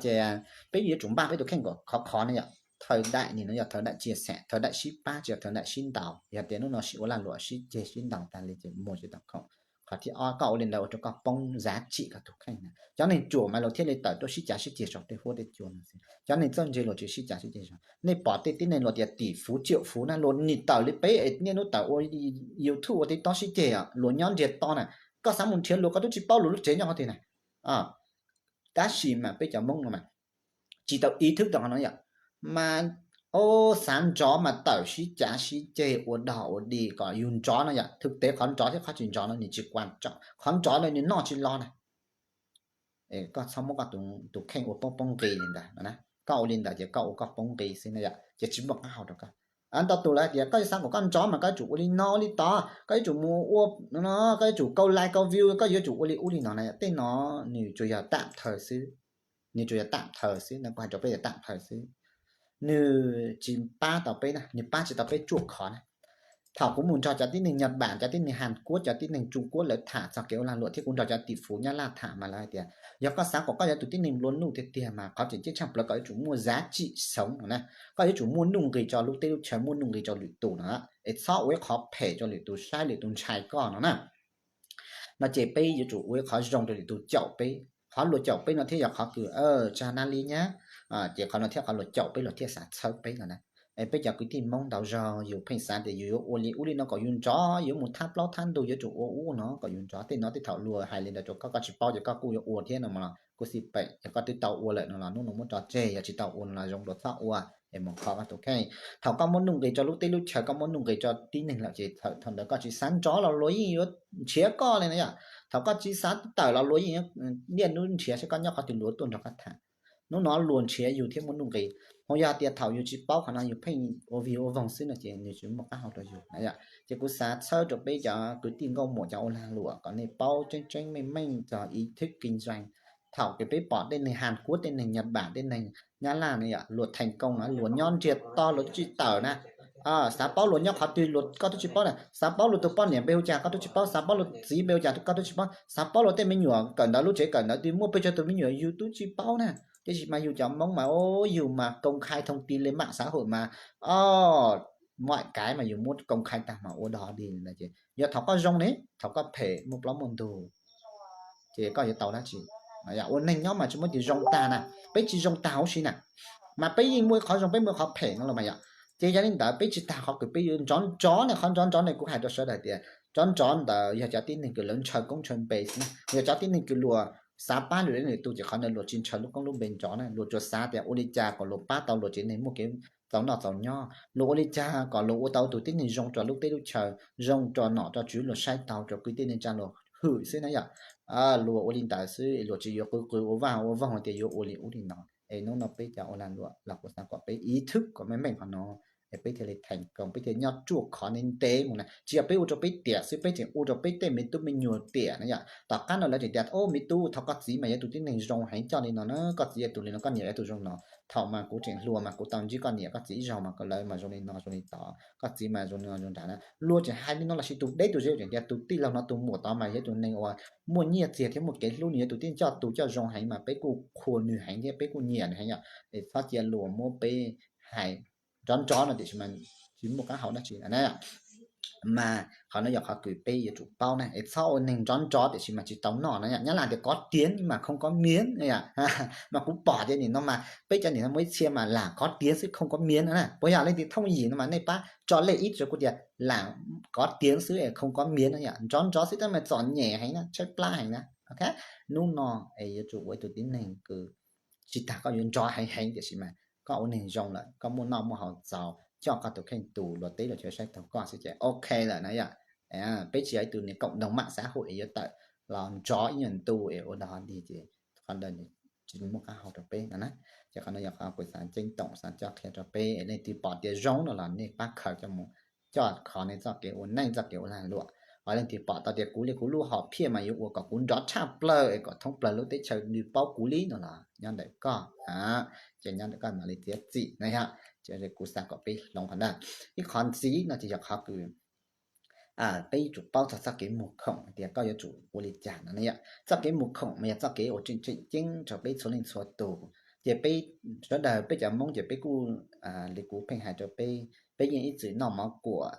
Ces peb yuav tsum npaj peb tus kheej kom khov khov na yom. Thời đại này nó là thời đại chia sẻ, thời đại sib pab chứ không phải thời đại sib ntaus. Yog tias hnub no sib ua lag luam sib ceg sib ntaus tag li ces mus tsis tau khoom. Qhov thib ob, koj ua li ntawd ua rau koj poob giá trị koj tus kheej na. Cov neeg ruam mas luag thiaj li tawm tuaj sib cav sib ceg saum tej huab tej cua no xwb. Cov neeg txawj ntse luag tsis sib cav sib ceg saum. Nej pom tej tib neeg luag tias tỷ phú triệu phú na, luag nim tawm li peb niaj hnub tawm ua YouTube ua TikTok sib ceg, luag nyob nriag to na. Koj xav mus nrhiav luag koj twb tsis paub luag lub tsev nyob qhov twg na. Tab sis mas peb cov Hmoob no mas tsis tau ý thức tau qhov no yom. Mas, o, xav nrov mas tawm sib cav sib ceg ua dog ua dig kom yus nrov no yom. Thực tế qhov nrov thiab qhov tsis nrov no nws tsis quan trọng, qhov nrov no nws noj tsis los na. Koj txhob muab koj tus kheej ua poob poob nqi li ntawd na. Koj ua li ntawd ces koj ua koj poob nqi xwb na yom, ces tsis muaj qab hau rau koj. Ntau tus lawv hais tias koj xav kom koj nrov mas koj yuav tsum ua li no ua li tod, koj yuav tsum mus ua, koj yuav tsum kauj like kauj view, koj yuav tsum ua li ub li no na. Tej no nws tsuas yog tạm thời xwb, nws tsuas yog tạm thời xwb na, kuv hais rau peb yog tạm thời xwb. nws tsis pab tau peb na, nws pab tsis tau peb ruaj khov na. Thaum kuv mus nrog cov tib neeg Nyaj Npam, cov tib neeg Has Kuab, cov tib neeg Tsuas Kuab lawv tham txog kev ua lag luam thiab kuv nrog cov tim fuv Nyab Laj tham mas lawv hais tias yog koj xav kom koj yog tus tib neeg nplua nuj tiag tiag mas qhov tseem ceeb tshaj plaws koj yuav tsum muaj zab tsim xoov no na. Koj yuav tsum muaj nuj nqis rau lub teb lub chaw, muaj nuj nqis rau lwm tus no, es txhob ua ib qhov phem rau lwm tus saib, lwm tus ntshai koj no na. No ces peb yuav tsum ua ib qhov zoo rau lwm tus caum peb. Qhov luag caum peb no thiaj yog qhov kws tsa na li nyab, ces qhov no thiaj qhov luag caum peb, luag thiaj xav txhawb peb no na. Es peb cov kwv tij Hmoob ntau zog yus pheej xav tias yus yuav ua li ub li no kom yus nrov, yuav mus thab plaub thab ntug, yuav tsum ua ub no kom yus nrov. Tej no tej thaum luag hais li ntawd rau koj, koj tsis paub ces koj kuj yuav ua thiab no mas los kuj xij peem. Yog koj twb tau ua lawm no los hnub no muab tso tseg, yog tsis tau ua no los zoo dua txhob ua, es mus kho koj tus kheej. Thaum koj muaj nuj nqis rau lub teb lub chaw, koj muaj nuj nqis rau tib neeg lawm ces thaum ntawd koj tsis xav nrov los luag yeej yuav nrhiav koj li na yom. Thaum koj tsis xav tawm los luag yeej niaj hnub nrhiav saib koj nyob qhov twg, luag tuaj nrog koj tham. Hnub no luag nrhiav yus thiab muaj nuj nqis. Ho yog tias thaum yus tsis paub qhov no yus pheej ua vig ua voog xwb no ces nws tsis muaj qab hau rau yus na yom. Ces kuv xav txhawb rau peb cov kwv tij nkauj muam cov ua lag luam kom nej paub tseeb tseeb meej meej txog ib thwb kis ntseeg. Thaum kws peb pom tej neeg Has Kuab, tej neeg Nyaj Npam, tej neeg Nyab Laj na yom, luag theem koos na, luag nyob ntsiag to luag twb tsis tawm na. Xav paub luag nyob qhov twg koj twb tsis paub na, xav paub luag tus poj niam npe hu cas koj twb tsis paub, xav paub luag txiv npe hu cas koj twb tsis paub, xav paub luag tej me nyuam kawm ntawv lub tsev kawm ntawv twg muaj pes tsawg tus me nyuam yus twb tsis paub na. Tiam sis mas yus cov Hmoob mas yus mas công khai thông tin lên mạng xã hội mas, o, muaj kaiv mas yus muab công khai tag mas ua dog dig li ntawd ces yog thaum koj zoo ne, thaum koj phem muaj plaub muaj ntug ces koj yuav tau dab tsi? Ua neeg nyob mas tsis muaj tus zoo tag na, peb tsis zoo tag huv si na, mas peb yeej muaj ib qhov zoo peb muaj ib qhov phem no los mas yom. Ces yog li ntawd peb tsis tas qhov kws peb yuav nrov nrov ne, qhov nrov nrov ne kuv hais rau sawv daws tias nrov nrov ntawd yog cov tib neeg kws lawv ntshaw koob ntshaw npe xwb na, yog cov tib neeg kws luag xav pab luag li lwm tus ces qhov ntawd luag tsis ntshaw lub koob lub npe nrov na, luag tsuas xav tias ua li cas kom luag pab tau luag tsev neeg muaj kev txaus noj txaus nyob, luag ua li cas kom luag ua tau tus tib neeg zoo rau lub teb lub chaw, zoo rau nom rau tswv, luag saib taus rau kwv tij neej tsa luag hwm xwb na yom. Luag ua li ntawd xwb, luag tsis yuav qw qw ua vaj ua voog tias yuav ua li ub li no. Es hnub no peb cov ua lag luam los kuv xav kom peb ý thức kom meej meej qhov no, es peb thiaj li thành công, peb thiaj nyob ruaj khov ntev ntev mus na. Tsis yog peb ua rau peb tiam xwb, peb tseem ua rau peb tej me tub me nyuam tiam na yom. Tom qab no lawv tseem tias, o, me tub, thaum koj txiv mas yog tus tib neeg zoo heev coj li no na, koj txiv yog tus li no, koj niam yog tus zoo no. Thaum mas kuv tseem hluas mas kuv tau ntsib koj niam koj txiv ib zaug mas lawv mas zoo li no zoo li tod, koj txiv mas zoo li no zoo nrad na. Luag tseem hais li no los sis tus deb tus ze tseem tias tus tij laug no tus muam tod mas yog tus neeg uas muaj nyiaj txiag thiab muaj kev hlub, nws yog tus tij coj tus coj zoo heev mas peb kuj qhuas nws heev thiab peb kuj nyiam nws heev yom. Es txhob cia luag muab peb hais nrov nrov no tiam sis mas tsis muaj qab hau dab tsi na. Mas qhov no yog qhov kws peb yuav tsum paub na, es txhob ua neeg nrov nrov tiam sis mas tsis tau noj na yom. Nyab Laj tias có tiếng mà không có miếng na yom. Mas kuv pom tias nim no mas peb cov niam no muaj ib txhia mas lam có tiếng xwb không có miếng na. Puas yog leej twg thooj yim no mas nej pab tso lej ib rau kuv tias lam có tiếng xwb không có miếng na yom. Nrov nrov xwb tab mas txom nyem heev na, tshaib plab heev na. Ok, hnub no es yuav tsum ua ib tug tib neeg kws tsis tas koj yuav nrov heev heev tiam sis mas koj ua neeg zoo lawm, koj muaj noj muaj haus txaus, coj koj tus kheej tus, luag teb luag chaw saib taus koj xwb ces ok lawm na yom. Peb tsis yog ib tug niag cộng đồng mạng xã hội es yuav tawm los nrov ib nyuag ntu es ua dog dig ces qhov ntawd tsis muaj qab hau rau peb no na. Ces qhov no yog qhov kuv xav ceeb toom xav coj qhia rau peb, es leej twg pom tias zoo no los nej pab khaws coj mus coj qhov nej txoj kev ua neej txoj kev ua lag luam. Ho leej twg pom tau tias kuv li kuv lub hom phiaj mas yuav ua kom kuv nrov tshaj plaws es kom thoob plaws lub teb chaws nws paub kuv li no los nyob ntawm koj, ces nyob ntawm koj mam li txiav txim na yom. Ces kuv xav kom peb hloov qhov ntawd. Ib qhov ntxiv no ces yog qhov kws peb yuav tsum paub txog txoj kev mus khoom tias koj yuav tsum ua li cas no ne yom. Txoj kev mus khoom mas yog txoj kev uas tseem tseem ceeb rau peb txhua leej txhua tus. Ces peb sawv daws peb cov Hmoob ces peb kuj, li kuv pheej hais rau peb, peb yeej ib txwm noj mov kuam,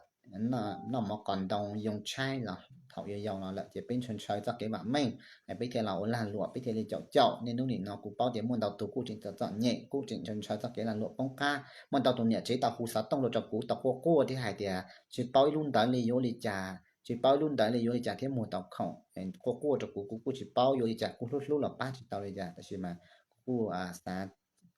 noj mov qos ntoo yoo tshaib los thaum yau yau no lawm ces peb ntshaw ntshaw txoj kev vam meej, peb thiaj los ua lag luam, peb thiaj li caum caum. Niaj hnub nim no kuv paub tias muaj ntau tus kuj tseem txom txom nyem, kuj tseem ntshaw ntshaw txoj kev lag luam poob qab. Muaj ntau tus niam tsev tau hu xov tooj rau kuv tau quaj quaj thiab hais tias tsis paub ib lub ntawv li yuav ua li cas, tsis paub ib lub ntawv li yuav ua li cas thiab muag tau khoom, quaj quaj rau kuv, kuv kuj tsis paub yuav ua li cas, kuj hlub hlub los pab tsis tau li cas, tab sis mas kuv kuj xav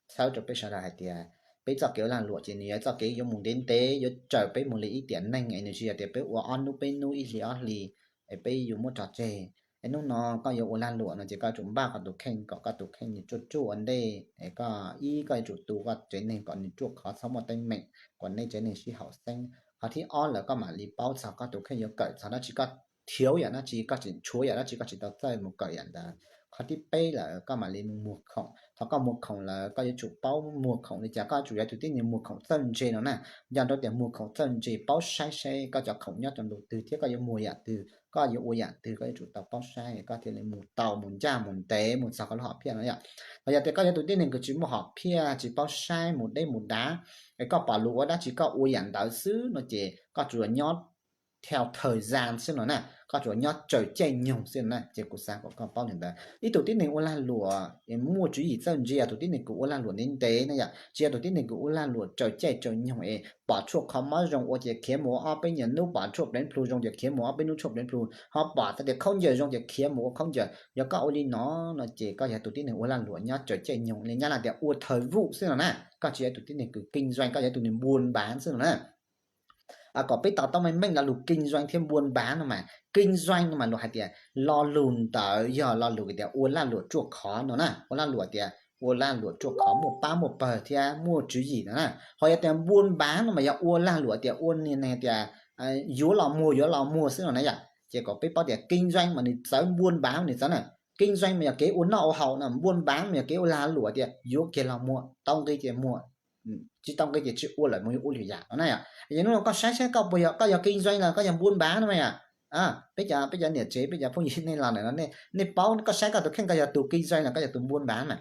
txhawb rau peb sawv daws hais tias peb txoj kev ua lag luam ces nws yog txoj kev yuav mus ntev ntev, yuav raws peb mus li ib tiam neej es nws tsis yog tias peb ua ob hnub peb hnub, ib hlis ob hlis es peb yuav muab tso tseg. Es hnub no koj yuav ua lag luam no ces koj yuav tsum npaj koj tus kheej kom koj tus kheej nws ruaj ruaj ua ntej. Es koj ib, koj yuav tsum tu koj tsev neeg kom nws ruaj khov txhob muaj teeb meem, kom nej tsev neeg sib haum xeeb. Qhov thib ob lawm koj mam li paub txog koj tus kheej yuav kawm txog dab tsi, koj thiav yam dab tsi, koj tseem tshuav yam dab tsi koj tsis tau txawj mus kawm yam ntawd. Qhov thib peb lawm koj mam li mus muag khoom. Thaum koj muag khoom lawm koj yuav tsum paub muag khoom li cas, koj yuav tsum yog tus tib neeg muag khoom txawj ntse no na. Nco ntsoov tias muag khoom txawj ntse, paub saib saib koj cov khoom nyob rau ntu twg thiab koj yuav muag yam twg, koj yuav ua yam twg, koj yuav tsum tau paub saib koj thiaj li mus tau, mus ncaj mus ntev mus txog koj lub hom phiaj no yom. Thaum yog tias koj yog tus tib neeg kws tsis muaj hom phiaj, tsis paub saib mus deb mus dav, es koj pom luag ua dab tsi koj ua yam ntawd xwb no ces koj tsuas nyob thau thawj zaj xwb no na, koj tsuas nyob tsaws caij nyoog xwb no na. Ces kuv xav kom koj paub li ntawd. Ib tug tib neeg ua lag luam es muaj tswv yim txawj ntse yog tus tib neeg kws ua lag luam ntev ntev na yom, tsis yog tus tib neeg kws ua lag luam tsaws caij tsaws nyoog es pom tshuaj qhov mob zoo ua ces khiav mus ua ob peb nyuag hnub, pom tshuaj pleev plhu zoo ces khiav mus ob peb hnub tshuaj pleev plhu, ho pom tau tias khaub ncaws zoo ces khiav mus ua khaub ncaws. Yog koj ua li no no ces koj yog tus tib neeg ua lag luam nyob tsaws caij nyoog li nyab laj tias ua thawj vuj xwb no na, koj tsis yog tus tib neeg kws kinh doanh, koj yog tus neeg buôn bán xwb no na. Kom peb to taub meej meej lo lus kinh doanh thiab buôn bán no mas, kinh doanh no mas luag hais tias lo lus ntawd yog lo lus tias ua lag luam ruaj khov no na, ua lag luam tias ua lag luam ruaj khov muaj pab muaj pawg thiab muaj tswv yim no na. Ho yog tias buôn bán no mas yog ua lag luam tias ua niag tias yuav los muag yuav los muag xwb no na yom. Ces kom peb paub tias kinh doanh mas nws txawv, buôn bán nws txawv na. Kinh doanh mas yog kev ua noj ua haus no, buôn bán mas yog kev ua lag luam tias yuav kiag los muag, tau nqi ces muag, tsis tau nqi ces tsis ua lawm, mus yuav ua lwm yam no na yom. Ces hnub no koj saib saib koj puas yog, koj yog kinh doanh los koj yog buôn bán no mas yom. Peb cov, peb cov niam tsev, peb cov phooj ywg nej los ntawm no nej paub, koj saib koj tus kheej koj yog tus kinh doanh los koj yog tus buôn bán mas.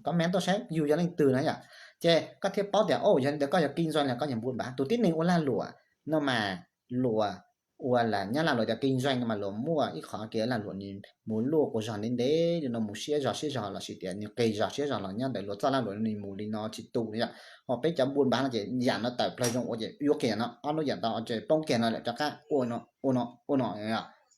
Koj mus tuaj saib yus yog leej twg na yom, ces koj thiaj paub tias, o, yog li ntawd koj yog kinh doanh los koj yog buôn bán. Tus tib neeg ua lag luam no mas luag ua, nyab laj luag tias kinh doanh no mas luag muaj ib qho kev lag luam nws mus luaj qua zog ntev ntev li no, mus siab zog siab zog lossis tias nws qis zog siab zog los nyob ntawm luag txoj lag luam nws mus li no tsis tu no yom. Ho peb cov buôn bán no ces yam no tawm plawg zoo ua ces yuav kiag yam no, ob hnub yam tau ces poob kiag no lawm rov qab ua no ua no ua no,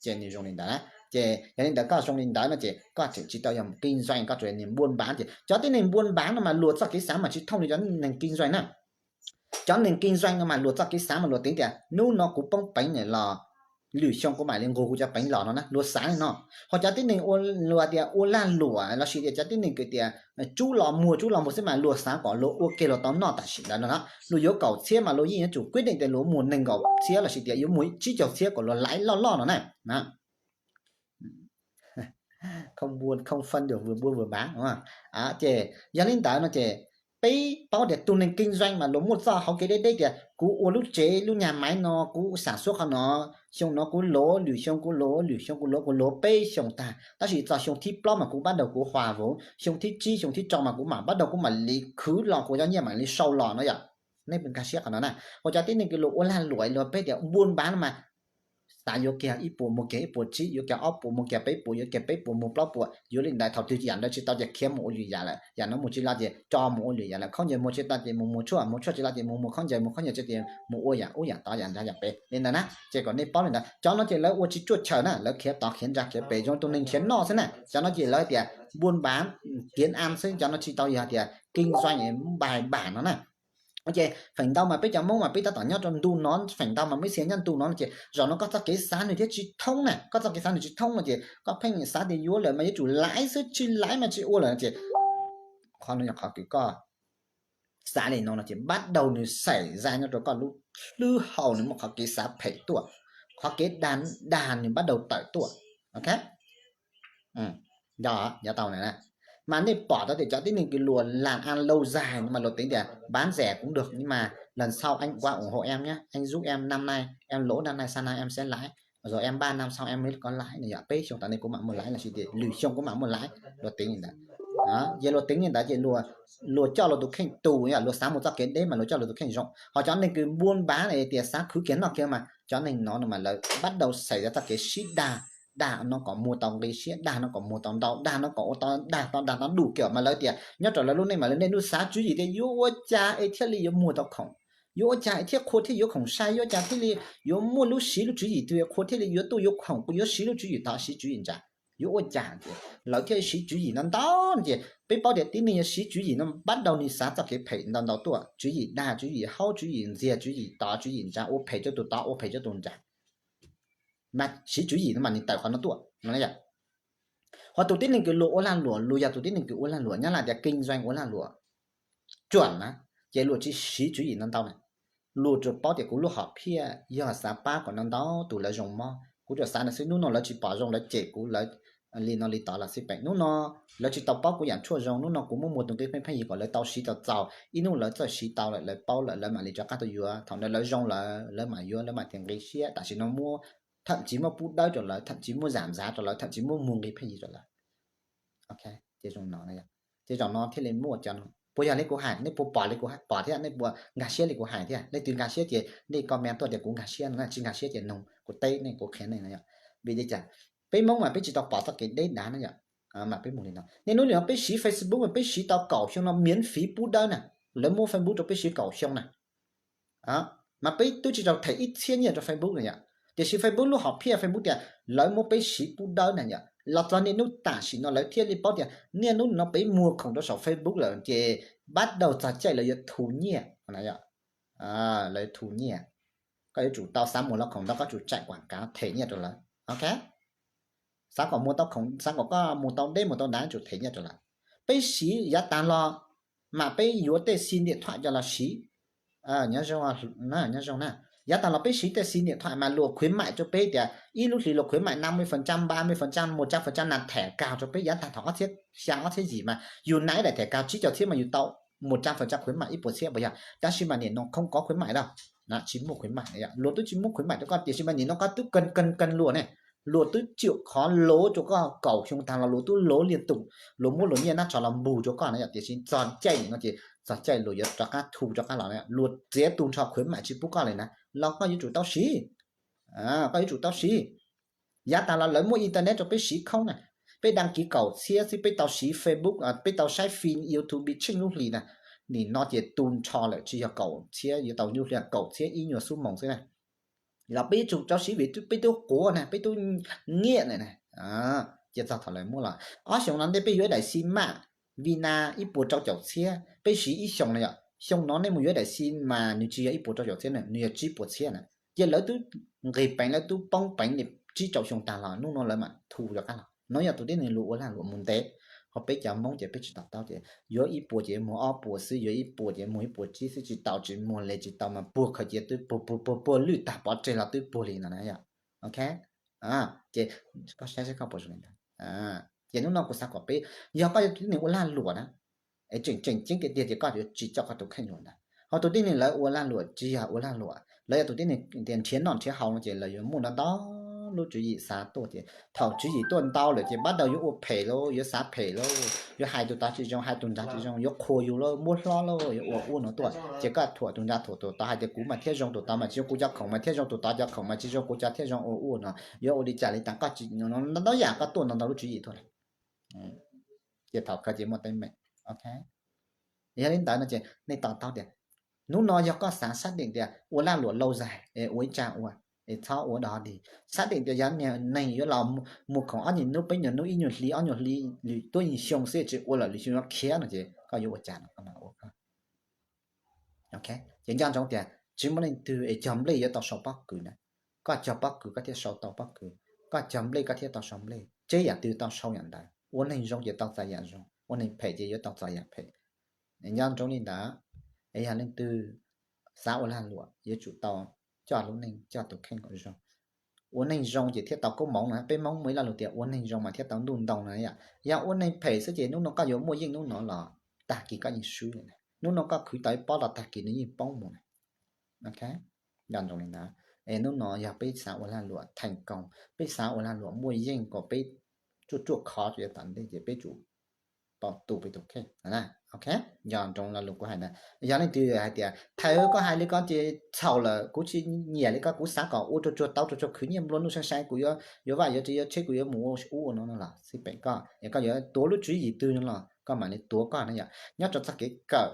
ces nws zoo li ntawd na. Ces yog li ntawd koj zoo li ntawd no ces koj tseem tsis tau yog kinh doanh, koj tsuas yog buôn bán. Ces cov tib neeg buôn bán no mas luag txoj kev xav mas tsis thooj li cov neeg kinh doanh na. Cov neeg kinh doanh no mas luag txoj kev xav mas luag teev tias hnub no kuv poob peev lawm los lwm xyoo kuv mam li nqug kuv cov peev los no na, luag xav li no. Ho cov tib neeg ua, luag tias ua lag luam lossis tias cov tib neeg kws tias tsub los muag tsub los muag xwb mas luag xav kom luag ua kiag luag tau noj tam sim ntawd no na. Luag yuav kaum txhiab mas luag yeej yuav tsum quyết định tias luag muag nees nkaum txhiab lossis tias yuav muag tsib caug txhiab kom luag laiv loj loj no na. Không buôn không phân được vừa buôn vừa bán đúng không? Ces yog li ntawd no ces peb paub tias tus neeg kinh doanh mas luag muaj txoj hauv kev deb deb tias kuv ua lub tsev lub nhà máy no, kuv sản xuất qhov no, xyoo no kuv luav, lwm xyoo kuv luav, lwm xyoo kuv luav, kuv luav peb xyoos tag, tab sis txog xyoo thib plaub mas kuv bắt đầu kuv hòa vốn, xyoo thib tsib xyoo thib rau mas kuv mam bắt đầu kuv mam li khwv los, kuv cov nyiaj mam li sau los no yom. Nej nkag siab qhov no na. Ua cov tib neeg kws luag ua lag luam luag peb tias buôn bán no mas xav yuav kiag ib puas muag kiag ib puas tsib, yuav kiag ob puas muag kiag peb puas, yuav kiag peb puas muag plaub puas, yuav li ntawd. Thaum twg yam ntawd tsis tau ces khiav mus ua lwm yam lawm, yam no mus tsis los ces tso mus ua lwm yam lawm. Khaub ncaws muag tsis tau ces mus muag tshuaj, muag tshuaj tsis tau ces mus muag khaub ncaws, muag khaub ncaws tsis tau ces mus ua yam ub yam tod yam ntawd yam pem li ntawd na. Ces kom nej paub li ntawd, cov no ces lawv ua tsis ruaj chaws na, lawv khiav tod khiav ntsa khiav pem zoo tus neeg khiav noj xwb na. Cov no ces lawv tias buôn bán, kiếm ăn xwb, cov no tsis tau yog tias kinh doanh bài bản no na. Ces feem ntau mas peb cov Hmoob mas peb tab tom nyob rau ntu no, feem ntau mas peb xiam nyob ntu no no ces zaum no koj txoj kev xav nws thiaj tsis thoob na, koj txoj kev xav nws tsis thoob no ces koj pheej xav tias yuav lawm mas yuav tsum laiv xwb, tsis laiv mas tsis ua lawm no ces qhov no yog qhov kws koj xav li no no ces bắt đầu nws xảy ra nyob rau koj lub hlwb hau, nws muaj qhov kev xav phem tuaj, qhov kev dag dag nws bắt đầu tawm tuaj. Ok, nco, nco tau na. Mas nej pom tau tias cov tib neeg kws luag làm ăn lâu dài no mas luag teev tias bán rẻ cũng được nhưng mà lần sau anh qua ủng hộ em nhé, anh giúp em năm nay, em lỗ năm nay, sang năm em sẽ lãi, rồi em ba năm sau em mới có lãi no yom, peb xyoo tom ntej kuv mam muaj lãi lossis tias lwm xyoo kuv mam muaj lãi, luag teev li ntawd. Ces luag teev li ntawd ces luag coj luag tus kheej tu, luag xav mus txoj kev deb mas luag coj luag tus kheej zoo. Ho cov neeg kws buôn bán tias xav khwv kiag noj kiag mas cov neeg no no mas lawv bắt đầu xảy ra txoj kev sib dag, dag no kom muag tau nqi siab, dag no kom muag tau ntau, dag no kom ua tau, dag tau, dag tau đủ kiểu mas lawv tias nyob rau lawv lub neej mas lawv niaj hnub xav tswv yim tias yuav ua cas es thiaj li yuav muag tau khoom, yuav ua cas es thiaj qhua thiaj yuav khoom sai, yuav ua cas thiaj li yuav muaj lub siv lub tswv yim twg, qhua thiaj li yuav tuaj yuav khoom, kuv yuav siv lub tswv yim tod, siv tswv yim ntsa, yuav ua cas ces lawv thiaj siv tswv yim no ntau ces peb paub tias tib neeg yog siv tswv yim no bắt đầu nws xav txoj kev phem ntau ntau tuaj, tswv yim dag, tswv yim haub, tswv yim ntxiag, tswv yim tod, tswv yim ntsa, ua phem rau tus tod, ua phem rau tus ntsa. Mas siv tswv yim no mas nws tawm qhov no tuaj no. Ho tus tib neeg kws luag ua lag luam, luag yog tus tib neeg kws ua lag luam, nyab laj tias kinh doanh ua lag luam, chuẩn na, ces luag tsis siv tswv yim no ntau na. Luag tsuas paub tias kuv lub hom phiaj yog xav pab kom no ntau tus lawv zoo mob, kuv tsuas xav no xwb, hnub no lawv tsis pom zoo lawv cem kuv, lawv Li no li tod los xij peem, hnub no lawv tsis tau paub kuv yam tshuaj zoo, hnub no kuv muab muag tus nqi pheej pheej yig kom lawv tau siv tau txaus, ib hnub lawv txawj siv tau lawm, lawv paub lawm, lawv mam li rov qab tuaj yuav. Thaum ntawd lawv zoo lawm lawv mam yuav, lawv mam tias nqi siab. Tam sim no muab, thậm chí muab pub dawb rau lawv, thậm chí muab zam zav rau lawv, thậm chí muab muag nqi pheej yig rau lawv. Ces zoo no, ces zaum no thiaj li muaj cov no. Puas yog li kuv hais? Nej puas pom li kuv pom thiab? Nej puas nkag siab li kuv hais thiab? Leej twg nkag siab ces nej comment tuaj tias kuv nkag siab no, tsis nkag siab ces nug kuv teb nej, kuv qhia nej no yom. Vim li cas? Peb Hmoob mas peb tsis tau pom txoj kev deb dav na yom. Mas peb mus li no, niaj hnub nim no peb siv Facebook mas peb siv tau kaum xyoo no miễn phí pub dawb na, lawv muab Facebook rau peb siv kaum xyoo na. Mas peb twb tsis tau them ib txhiab nyiaj rau Facebook na yom, tiam sis Facebook lub hom phiaj Facebook tias lawv muab peb siv pub dawb na yom. Los txog niaj hnub tam sim no lawv thiaj li paub tias niaj hnub no peb muag khoom rau saum Facebook lawm ces bắt đầu txog caij lawv yuav thu nyiaj na yom. Lawv thu nyiaj, koj yuav tsum tau xav muag lawv khoom ntawd, koj tsum chạy quảng cáo them nyiaj rau lawv. Ok, xav kom muag tau khoom, xav kom koj mus tau deb mus tau dav, tsum them nyiaj rau lawv. Peb siv yav tag los mas peb yuav tej sim điện thoại coj los siv. Nyob zoo, nyob zoo na. Yav tag los peb siv tej sim điện thoại mas luag khuyến mại rau peb tias ib lub hlis luag khuyến mại năm mươi phần trăm, ba mươi phần trăm, một trăm phần trăm, nạp thẻ cào rau peb. Yav tag thaum ob txhiab xya ob txhiab yim mas yus nạp ib daim thẻ cào tsib caug txhiab mas yus tau một trăm phần trăm khuyến mại ib puas txhiab puas yog. Tab sis mas nim no không có khuyến mại đâu, tsis muaj khuyến mại, luag twb tsis muab khuyến mại rau koj, tiam sis mas nim no koj twb kawg kawg kawg luag ne, luag twb triệu qhov lov rau koj, kaum xyoo tag los luag twb lov liên tục, luag muab luag nyiaj nab tsho los npug rau koj na yom. Tiam sis txog caij nim no ces txog caij luag yuav rov qab thu rov qab los na, luag txiav tu nrho khuyến mại tsis pub koj li na, los koj yuav tsum tau siv. Koj yuav tsum tau siv. Yav tag los lawv muaj internet rau peb siv khoob na, peb đăng ký kaum txhiab xwb peb tau siv Facebook, peb tau saib phim YouTube tsheej lub hlis na. Nim no ces tu nrho lawm, tsis yog kaum txhiab yuav tau lub hlis, kaum txhiab ib nyuag xuab moos xwb na. Los peb yuav tsum tau siv vim peb twb quav na, peb twb nyiaj na. Ces txog thaum lawv muab los, ob xyoos no ntej peb yuav ib daim xi maj Vina ib puas rau caum txhiab, peb siv ib xyoos na yom. Xyoo no nej mus yuav daim xi mas nws tsis yog ib puas rau caum txhiab na, nws yog tsib puas txhiab na. Ces lawv twb nqis peev, lawv twb poob peev li tsib rau xyoo tag los hnub no lawv mam thu rov qab los. No yog tus tib neeg luag ua lag luam mus ntev, ho peb cov Hmoob ces peb tsis to taub ces yuav ib puas ces muag ob puas xwb, yuav ib puas ces muag ib puas tsib xwb, tsis tau tsis muag li, tsis tau mas puag khaws cia twb puag puag puag puag lwj tag pov tseg los twb puag li no na yom. Ok, ces koj saib saib koj puas zoo li ntawd. Ces hnub no kuv xav kom peb, yog koj yog tus tib neeg ua lag luam na, es tseem tseem ceeb tiag tiag ces koj yuav tsis coj koj tus kheej los ntawd. Ho tus tib neeg lawv ua lag luam tsis yog ua lag luam, lawv yog tus tib neeg tias nrhiav noj nrhiav haus no ces lawv yuav muaj ntau ntau lub tswv yim xav tuaj ces thaum tswv yim tuaj ntau lawm ces bắt đầu yuav ua phem lauj, yuav xav phem lauj, yuav hais tus tod tsis zoo, hais tus nrad tsis zoo, yuav qhuas yus lauj, muab hlob lauj, yuav ua ua no tuaj. Ces koj thuam tus nrad thuam tus tod, hais tias kuv mas thiaj zoo tus tod mas tsis zoo kuv cov khoom, mas thiaj zoo tus tod cov khoom, mas tsis zoo kuv cov thiaj zoo, ua ua no. Yuav ua li cas li tas koj tsis, ntau ntau yam koj tuaj ntau ntau lub tswv yim tuaj lawm. Ces thaum kawg ces muaj teeb meem. Ok, yog li ntawd no ces nej to taub tias hnub no yog koj xav xác định tias ua lag luam lâu dài es ua ib tsam ua, es txhob ua dog dig. Xác định tias yog neeg yuav los muag khoom ob nyuag hnub, peb nyuag hnub, ib nyuag hli, ob nyuag hli, lwm tuab ib xyoo xwb tsis ua lawm, lwm xyoo yuav khiav no ces koj yuav ua cas no koj mam ua koj. Ok, ces nco ntsoov tias tsis muaj leej twg es cog nplej yuav tau sau pob kws na. Koj cog pob kws koj thiaj sau tau pob kws, koj cog nplej koj thiaj tau sau nplej, tseb yam twg tau sau yam ntawd. Ua neeg zoo ces tau txais yam zoo, ua neeg phem ces yuav tau txais yam phem. Nco ntsoov li ntawd, es yog leej twg xav ua lag luam yuav tsum tau coj lub neej coj tus kheej kom zoo. Ua neeg zoo ces thiaj tau koob hmoov na, peb Hmoob muaj ib lo lus tias ua neeg zoo mas thiaj tau ntuj ntoo na yom. Yog ua neeg phem xwb ces hnub no koj yuav muaj yeej hnub no los tag kis koj yeej swb lawm na. Hnub no koj khwv tau ib pob los tag kis nws yeej poob mus na. Ok, nco ntsoov li ntawd. Es hnub no yog peb xav ua lag luam thành công, peb xav ua lag luam muaj yeej kom peb ruaj ruaj khov rau yav tom ntej ces peb tsum tau tu peb tus kheej. Ok, nco ntsoov lo lus kuv hais ntawd. Yog leej twg hais tias thầy ơi koj hais li ko ces txhaum lawm, kuv tsis nyiam li ko, kuv xav kom ua ruaj ruaj tau, ruaj ruaj khwv nyiaj nplua nuj sai sai, kuv yuav yuav vaj yuav tsev yuav tsheb, kuv yuav mus ua ub ua no no los xij peem koj, es koj yuav tuav lub tswv yim twg no los koj mam li tuav koj na yom. Nyob rau txoj kev kawm,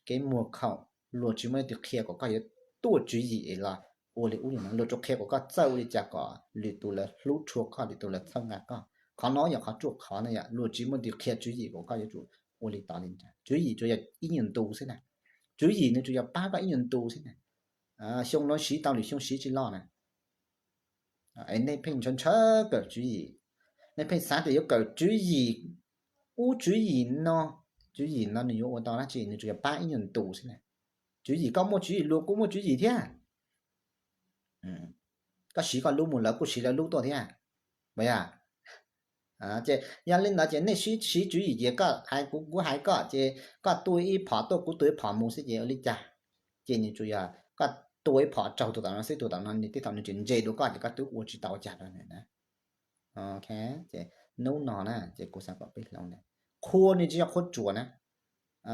kev muag khoom, luag tsis muaj leej twg qhia kom koj yuav tuaj tswv yim es los ua li ub li no, luag tsuas qhia kom koj txawj ua li cas kom lwm tus lawv hlub tshua koj, lwm tus lawv txhawb nqa koj. Qhov no yog qhov ruaj khov na yom, luag tsis muaj leej twg qhia tswv yim kom koj yuav tsum ua li tod li ntawd. Tswv yim tsuas yog ib nyuag ntu xwb na, tswv yim nws tsuas yog pab koj ib nyuag ntu xwb na. Xyoo no siv tau lwm xyoo siv tsis los na. Es nej pheej ntshaw ntshaw kawm tswv yim, nej pheej xav tias yuav kawm tswv yim ub tswv yim no, tswv yim no nws yuav ua tau dab tsi, nws tsuas yog pab ib nyuag ntu xwb na. Tswv yim koj muaj tswv yim, luag kuj muaj tswv yim thiab. Koj siv koj lub mus lawv kuj siv lawv lub tuaj thiab, puas yog? Ces yog li ntawd ces nej siv tswv yim ces koj hais kuv, kuv hais koj, ces koj tua ib phom tuaj, kuv tua ib phom mus xwb ces ua li cas? Ces nws tsuas yog koj tua ib phom raug tus tom no xwb, tus tom no nws tej thaum nws tseem ntse dua koj ces koj twb ua tsis tau ua cas rau nws na. Ces hnub no na ces kuv xav kom peb hloov na, qhua nws tsis yog qhua tsuas na.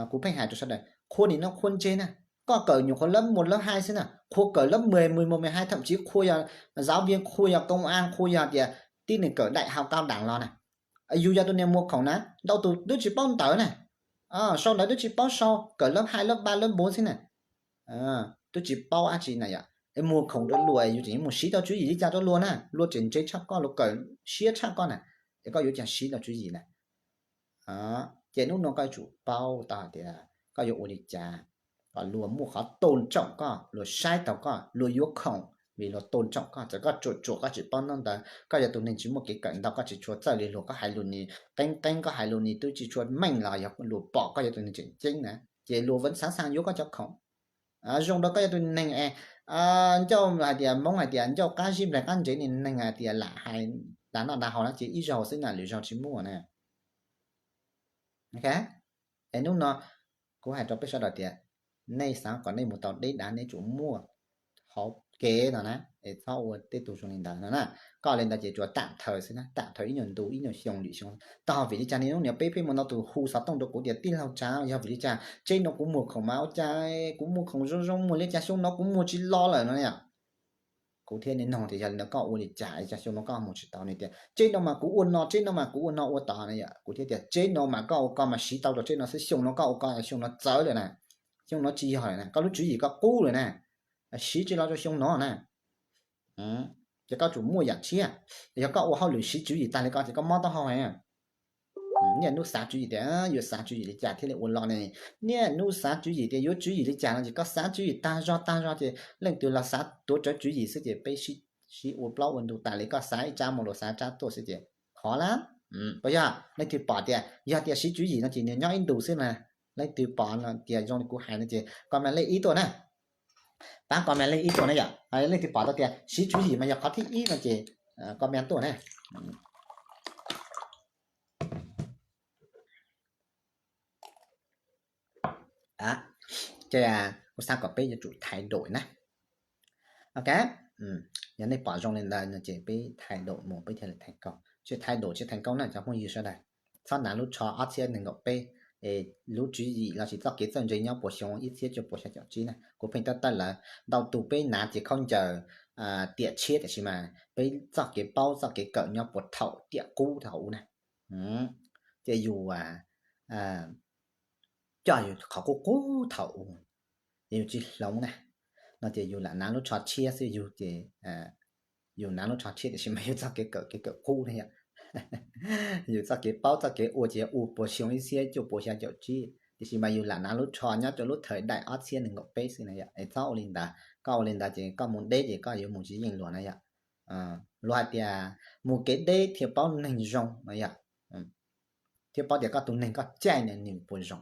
Kuv pheej hais rau sawv daws, qhua nim no qhua ntse na, koj kawm nyuam qhuav lab muaj lab haij xwb na, qhua kawm lab mười, mười một, mười hai, thậm chí qhua yog giáo viên, qhua yog công an, qhua yog tias tib neeg kawm đại học cao đẳng los na, yus yog tus niag muag khoom na, ntau tus twb tsis paub ntawv na, sau ntawv twb tsis paub sau, kawm lab haij lab ba lab bốn xwb na, twb tsis paub dab tsi na yom, muag khoom rau luag, yus tseem mus siv tau tswv yim li cas rau luag na, luag tseem ntse tshaj koj, luag kawm siab tshaj koj na, es koj yuav cas siv tau tswv yim na. Ces hnub no koj yuav tsum paub tau hais tias koj yuav ua li cas kom luag muaj qhov tôn trọng koj, luag saib taus koj, luag yuav khoom vim luag tôn trọng koj. Txawm koj tsuam tsuam koj tsis paub ntaub ntawv, koj yog tus neeg tsis muaj kev kawm ntau, koj tsis tshua txawj li luag, koj hais lus nis qeeb qeeb, koj hais lus nis twb tsis tshua meej los yog luag pom koj yog tus neeg tseem ceeb na, ces luag vẫn sẵn sàng yuav koj cov khoom. Zoo rau koj yog tus neeg es ncauj hais tias Hmoob hais tias ncauj qab zib nplaig qab ntsev, neeg hais tias lam hais lam noj lam haus no ces ib zaug xwb na, lwm zaug tsis muaj na. Es hnub no kuv hais rau peb sawv daws tias nej xav kom nej mus tau deb dav nej tsum muaj hauv kev no na, es txhob ua tej tug zoo li ntawd no na. Koj li ntawd ces tsuas tạm thời xwb na, tạm thời ib nyuag ntu ib nyuag xyoo lwm xyoo. Tog vim li cas niaj hnub niam peb pheej muaj ntau tus hu xov tooj rau kuv tias tij laug Tsav, yog vim li cas tsev no kuv muag khoom mas ua cas kuv muag khoom zoo zoo muag li cas xyoo no kuv muag tsis los lawm no yom. Kuv thiaj li nug tias yog li ntawd koj ua li cas es cas xyoo no koj muag tsis tau, nws tias tsev no mas kuv ua no, tsev no mas kuv ua no ua tod no yom. Kuv thiaj tias tsev no mas koj ua koj mas siv tau rau tsev no xwb, xyoo no koj ua koj, xyoo no txawv lawm na, xyoo no tsis yog lawm na, koj lub tswv yim koj qub lawm na, siv tsis los rau xyoo no na. Ces koj tsum muaj yam tshiab. Yog koj ua hauj lwm siv tswv yim tag li ko ces koj mob taub hau heev. Niaj hnub xav tswv yim tias yuav xav tswv yim li cas thiaj li ua los ne. Niaj hnub xav tswv yim tias yuav tswv yim li cas no ces koj xav tswv yim tag zog tag zog ces leej twg los xav tuav rawv tswv yim xwb ces peb sib ua plaub ua ntug tas li, koj xav ib tsab mus luag xav tsab tuaj xwb ces khov lawm. Puas yog? Leej twg pom tias yog tias siv tswv yim no ces nws nyob ib ntus xwb na. Leej twg pom no tias zoo li kuv hais no ces comment leej ib tuaj na. Pab comment leej ib tuaj na yom. Leej twg pom tau tias siv tswv yim mas yog qhov thib ib no ces comment tuaj na. Ces kuv xav kom peb yuav tsum thay đổi na. Ok, yog nej pom zoo li ntawd no ces peb thay đổi mus peb thiaj li thành công, chứ thay đổi chưa thành công na cov phooj ywg sawv daws. Txhob hnav lub tsho ob txhiab nees nkaum peb, lub tswv yim los sis txoj kev txawj ntse nyob puas xyoo ib txhiab cuaj puas xya caum tsib na. Kuv pheej tab tawj lawv, ntau tus peb hnav ces khaub ncaws tiam tshiab tiam sis mas peb txoj kev paub txoj kev kawm nyob puas thaum tiam qub thaum ub na. Ces yus coj yus qhov qub qub thaum ub, ces yus tsis hloov na, no ces yus lam hnav lub tsho tshiab xwb, yus ces yus hnav lub tsho tshiab tiam sis mas yus txoj kev kawm kev kawm qub na yom. Yus txoj kev paub txoj kev ua ces ua puas xyoo ib txhiab cuaj puas xya caum tsib tiam sis mas yus lam hnav lub tsho nyob rau lub thời đại ob txhiab nees nkaum peb xwb na yom. Es txhob ua li ntawd, koj ua li ntawd ces koj mus deb ces koj yuav mus tsis yeej luag na yom. Luag hais tias mus kev deb thiaj paub neeg zoo no yom, thiaj paub tias koj tus neeg koj caij na nws puas zoo.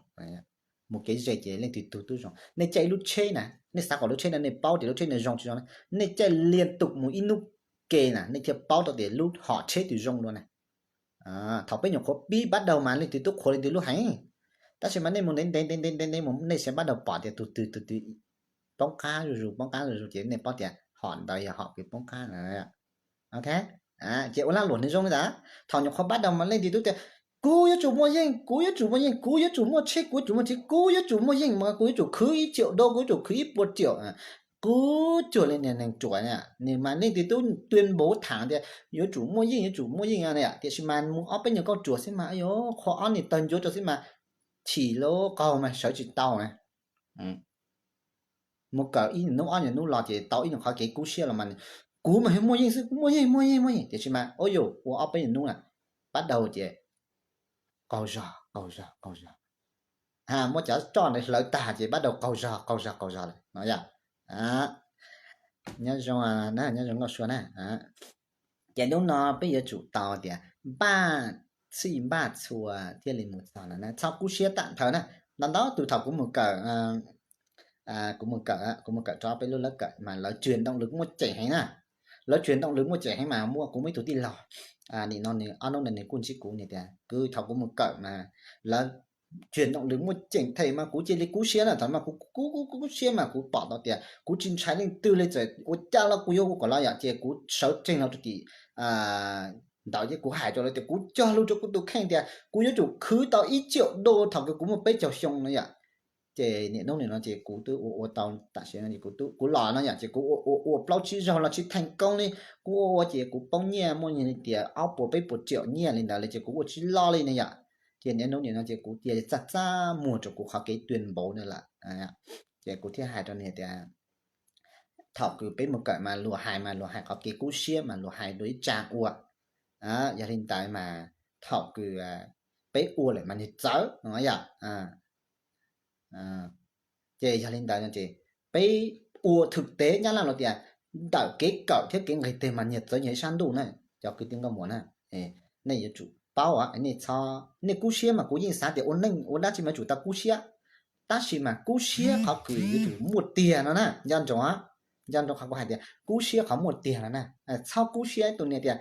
Mus kev ze ces leej twg tug tub zoo. Nej caij ib lub tsheb na, nej xav kom lub tsheb no nej paub tias lub tsheb no zoo tsis zoo na, nej caij liên tục mus ib hnub ke na nej thiaj paub tau tias lub hom tsheb twg zoo dua na. Thaum peb nyuam qhuav pib bắt đầu mas leej twg tub qhuas leej twg lub heev, tab sis mas nej mus ntev ntev ntev ntev ntev ntev mus nej sẽ bắt đầu pom tias tus twg tus twg poob qab zuj zus poob qab zuj zus ces nej paub tias hom ntawd yog hom kws poob qab na. Ok, ces ua lag luam nws zoo li ntawd. Thaum nyuam qhuav bắt đầu mas leej twg tub tias kuv yuav tsum muaj yeej, kuv yuav tsum muaj yeej, kuv yuav tsum muaj tsheb, kuv yuav tsum muaj tsheb, kuv yuav tsum muaj yeej mas kuv yuav tsum khwv ib triệu đô, kuv yuav tsum khwv ib puas triệu. Kuv cuag li niag neeg ruam na, nws mas leej twg tub tuyên bố thẳng tias yuav tsum muaj yeej, yuav tsum muaj yeej na, tiam sis mas mus ob peb nyuag kauj ruam xwb mas yuav qhuas ob niag tawg ncuav rau xwb mas chim lub qaug mas sawv tsis tau na. Mus kawm ib nyuag hnub ob nyuag hnub los ces tau ib nyuag qhov kev kub siab los mas kuv mas muaj yeej xwb, muaj yeej muaj yeej muaj yeej, tiam sis mas ua yus ua ob peb nyuag hnub na, bắt đầu ces qaug zog qaug zog qaug zog. Muab cov roj ntawd hlawv tag ces bắt đầu qaug zog qaug zog qaug zog lawm no yom. Nyob zoo, nyob zoo nkauj sua na. Ces hnub no peb yuav tsum tau tias npaj txhij npaj txhua thiaj li mus txog no na, txhob kub siab tạm thời na. Ntau ntau tus thaum kuv mus kawm, kuv mus kawm, kuv mus kawm rau peb lub lab kawm mas lawv truyền động lực muaj ceem heev na. Lawv truyền động lực muaj ceem heev mas muaj, kuv muaj ib tug tij laug nim no nws ob hnub no nws kuj ntsib kuv nws tias kwv, thaum kuv mus kawm mas lawv truyền động lực muaj ceem them mas kuv cia li kub siab na, thaum mas kuv kub kub kub siab mas kuv pom tau tias kuv tsis ntshai leej twg li, txawm ua cas los kuv yuav ua kom los yom. Ces kuv sawv tsees los rau tim ntawd ces kuv hais rau lawv tias kuv cog lus rau kuv tus kheej tias kuv yuav tsum khwv tau ib triệu đô thaum kws kuv muaj peb caug xyoo no yom. Ces niaj hnub nim no ces kuv twb ua ua tau tam sim no kuv los no yom, ces kuv ua ua plaub tsib zaug los tsis thành công li. Kuv ua ua ces kuv poob nyiaj muaj li tias ob puas peb puas triệu nyiaj li ntawd li ces kuv ua tsis lo li ne yom. Ces niaj hnub nim no ces kuv cia li txaj txaj muag rau kuv qhov kev tuyên bố no lawm. Ces kuv thiaj hais rau nws tias thaum kws peb mus kawm mas luag hais mas luag hais qhov kev kub siab mas luag hais dua ib tsa ua. Yog li ntawd mas thaum kws peb ua lawm mas nws txawv no yom. Ces yog li ntawd no ces peb ua thực tế Nyab Laj luag tias ntawm kev kawm thiab kev nqis tes mas nyias txawv nyias ib sab ntuj na, cov kwv tij nkauj muam na. Nej yuav tsum paub, nej txhob, nej kub siab mas kuv yeej xav tias ua neej ua dab tsi mas yuav tsum tau kub siab, tab sis mas kub siab qhov kws yuav tsum muaj tiag no na nco ntsoov. Nco ntsoov qhov kuv hais tias kub siab qhov muaj tiag no na, txhob kub siab tus niag tias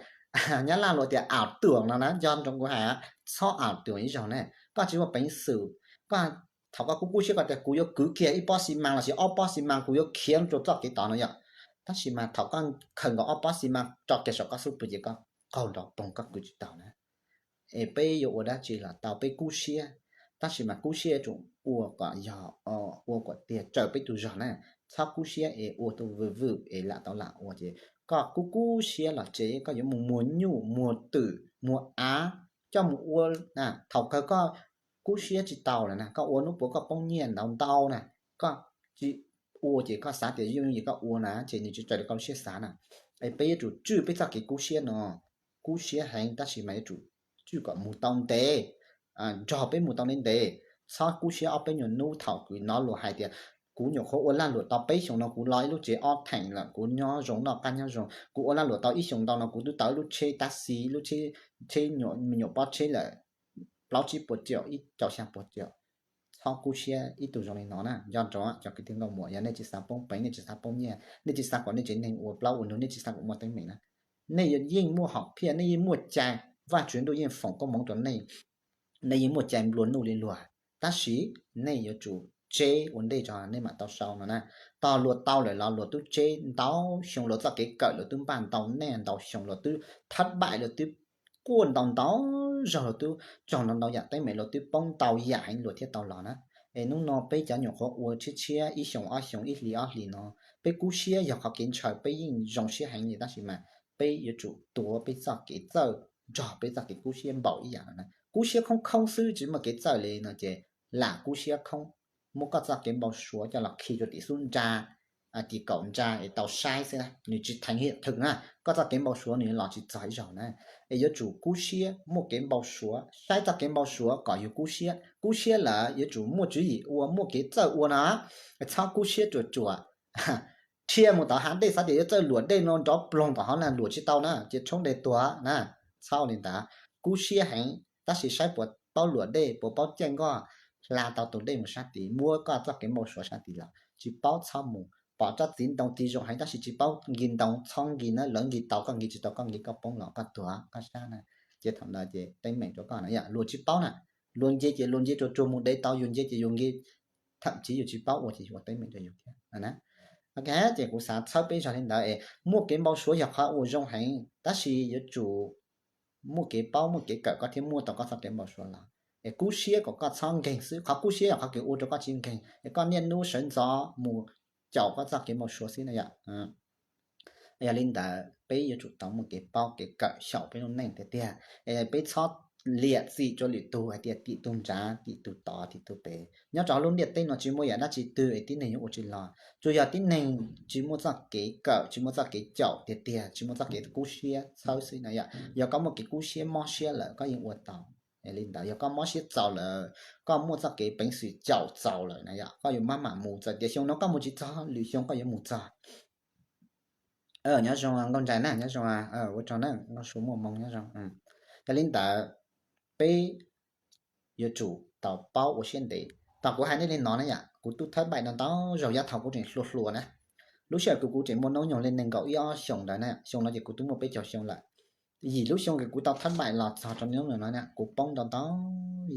Nyab Laj luag tias ảo tưởng no na, nco ntsoov kuv hais, txhob ảo tưởng ib zaug na. Koj tsis muaj peev xwm, koj thaum koj kub kub siab koj tias kuv yuav kwv kiag ib pob xi mas lossis ob pob xi mas kuv yuav khiav rau txoj kev tod no yom, tab sis mas thaum koj khaws nkaus ob pob xi mas tso kiag saum koj xub pwg ces koj qaug nrov poog koj kwv tsis tau na. Es peb yuav ua dab tsi los tau, peb kub siab, tab sis mas kub siab yuav tsum ua kom yog, ua kom tiag raws peb tus zog na. Txhob kub siab es ua tus vwm vwm es lam tau lam ua ces koj kub kub siab los tsev koj yuav mus muag nyuj muag twm muag av coj mus ua. Thaum kawg koj kub siab tsis tau lawm na, koj ua hnub puav koj poob nyiaj ntau ntau na, koj tsis ua ces koj xav tias yooj yooj yim koj ua na ces nws tsis raws li koj lub siab xav na. Es peb yuav tsum tswj peb txoj kev kub siab no, kub siab heev tab sis mas yuav tsum tswj kom mus tau ntev, nrog peb mus tau ntev ntev. Txhob kub siab ob peb nyuag hnub thaum kws hnov luag hais tias kuv nyuam qhuav ua lag luam tau peb xyoos no kuv lo ib lub tsev ob theem lawm, kuv nyob zoo noj qab nyob zoo, kuv ua lag luam tau ib xyoos ntau no kuv twb tau ib lub tsheb taxi, lub tsheb, tsheb me nyuam pob tsheb lawm, plaub tsib puas triệu, ib rau xya puas triệu. Txhob kub siab ib tug zoo li no na. Nco ntsoov cov kwv tij nkauj muam, yog nej tsis xav poob peev, nej tsis xav poob nyiaj, nej tsis xav kom nej tsev neeg ua plaub ua ntug, nej tsis xav kom muaj teeb meem na, nej yeej muaj hom phiaj, nej yeej muaj cai, Vaj Tswv Ntuj yeej foom koob hmoov rau nej, nej yeej muaj cai nplua nuj li luag, tab sis nej yuav tsum tseb ua ntej tso nej mam tau sau no na. Tos luag tau lawm los luag twb tseb ntau xyoo, luag txoj kev kawm luag twb npaj ntau, nej ntau xyoo luag twb thất bại, luag twb quaj ntau ntau zaug, luag twb raug ntau ntau yam teeb meem, luag twb poob ntau yam heev luag thiaj tau los na. Es hnub no peb cov nyuam qhuav ua tshiab tshiab ib xyoos ob xyoos ib hlis ob hlis no, peb kub siab yog qhov kev ntshaw, peb yeej zoo siab heev li tab sis mas peb yuav tsum tuav peb txoj kev txawj nrog peb txoj kev kub siab npaum ib yam no na. Kub siab khoob khoob xwb tsis muaj kev txawj li no ces lam kub siab khoob, muab koj txoj kev npau suav coj los khi rau tim xub nra, tim kaum nra es tau saib xwb na, nws tsis thành hiện thực na, koj txoj kev npau suav nws los tsis txog ib zaug na. Es yuav tsum kub siab muaj kev npau suav, saib txoj kev npau suav kom yus kub siab, kub siab lawm yuav tsum muaj tswv yim ua, muaj kev txawj ua no. Txhob kub siab ruam ruam, dhia mus tom hav dej xav tias yuav txawj luam dej no nrov ploog tom hov na, luam tsis tau na ces tshoob dej tuag na. Txhob li ntawd, kub siab heev tab sis saib puas paub luam dej, puas paub caij nkoj, hla tau tus dej mus sab tid, muab koj txoj kev npau suav sab tid los tsis paub txhob mus. Pom tsob txiv ntoo tig zoo heev tab sis tsis paub nkis ntoo, txhob nkis na, lawv nkis tau koj nkis, tsis tau koj nkis, koj poob los koj tuag koj sab na. Ces thaum ntawd ces teeb meem rau koj na yom. Luag tsis paub na, luag nce ces luag nce ruag ruag mus de tau, yus nce ces yus nkis, thậm chí yus tsis paub ua ces yus ua teeb meem rau yus thiab na. Ces kuv xav txhawb peb zog li ntawd es muaj kev npau suav yog qhov uas zoo heev tab sis yuav tsum muaj kev paub muaj kev kawm koj thiaj muaj tau koj txoj kev npau suav los. Es kub siab kom koj txhob nkeeg xwb, qhov kub siab yog qhov kws ua rau koj tsis nkeeg es koj niaj hnub sawv ntxov mus caum koj txoj kev npau suav xwb na yom. Yog li ntawd peb yuav tsum tau muaj kev paub kev kawm xyaum peb lub neej tiag tiag, es peb txhob liam txim rau lwm tus hais tias tim tus nrad tim tus tod tim tus pem. Nyob rau lub ntiaj teb no tsis muaj yam dab tsi twg es tib neeg yuav ua tsis los, tsuas yog tib neeg tsis muaj txoj kev kawm, tsis muaj txoj kev caum tiag tiag, tsis muaj txoj kev kub siab txhawb xwb na yom. Yog koj muaj kev kub siab mob siab lawm koj yeej ua tau. Li ntawd yog koj mob siab txaus lawm, koj muaj txoj kev peev xwm caum txaus lawm na yom, koj yuav maj mam mus, txawm tias xyoo no koj mus tsis txog, lwm xyoo koj yuav mus txog. Nyob zoo Nkauj Ntsais na, nyob zoo, ua tsaug na Nkauj Su Muaj Moo, nyob zoo. Yog li ntawd peb yuav tsum tau paub ua siab ntev. Thaum kuv hais nej li no na yom, kuv twb thawb npaim no ntau zaus yav thaum kuv tseem hluas hluas na. Lub sij hawm kuv, kuv tseem muaj hnub nyoog li nees nkaum ib ob xyoos ntawd na, xyoo no ces kuv twb muaj peb caug xyoo lawm. yim lub xyoo kuv tau thab npaim los txog rau hnub no na, kuv poob ntau ntau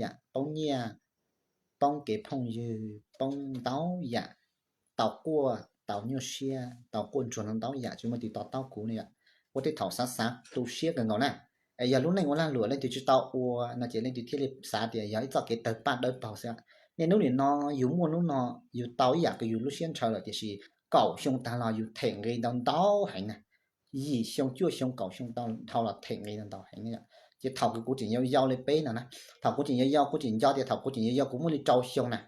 yam, poob nyiaj, poob kev phooj ywg, poob ntau yam, tau quaj tau nyuaj siab, tau quaj ntsuag ntau ntau yam tsis muaj leej twg to taub kuv no yom. Ua tej thaum xav xav tu siab kawg nkaus na. Es yog lub neej ua lag luam leej twg tsis tau ua no ces leej twg thiaj li xav tias yog ib txoj kev tawg paj dawb paug xwb. Niaj hnub nim no yus muaj hnub no, yus tau ib yam kws yus lub siab ntshaw lawm, tiam sis kaum xyoo tag los yus them nqi ntau ntau heev na. Yim xyoo cuaj xyoo kaum xyoo tau dhau los them nqi ntau ntau heev na yom. Ces thaum kws kuv tseem yau yau li peb no na, thaum kuv tseem yau yau kuv tseem nco tias thaum kuv tseem yau yau kuv muaj li rau xyoo na,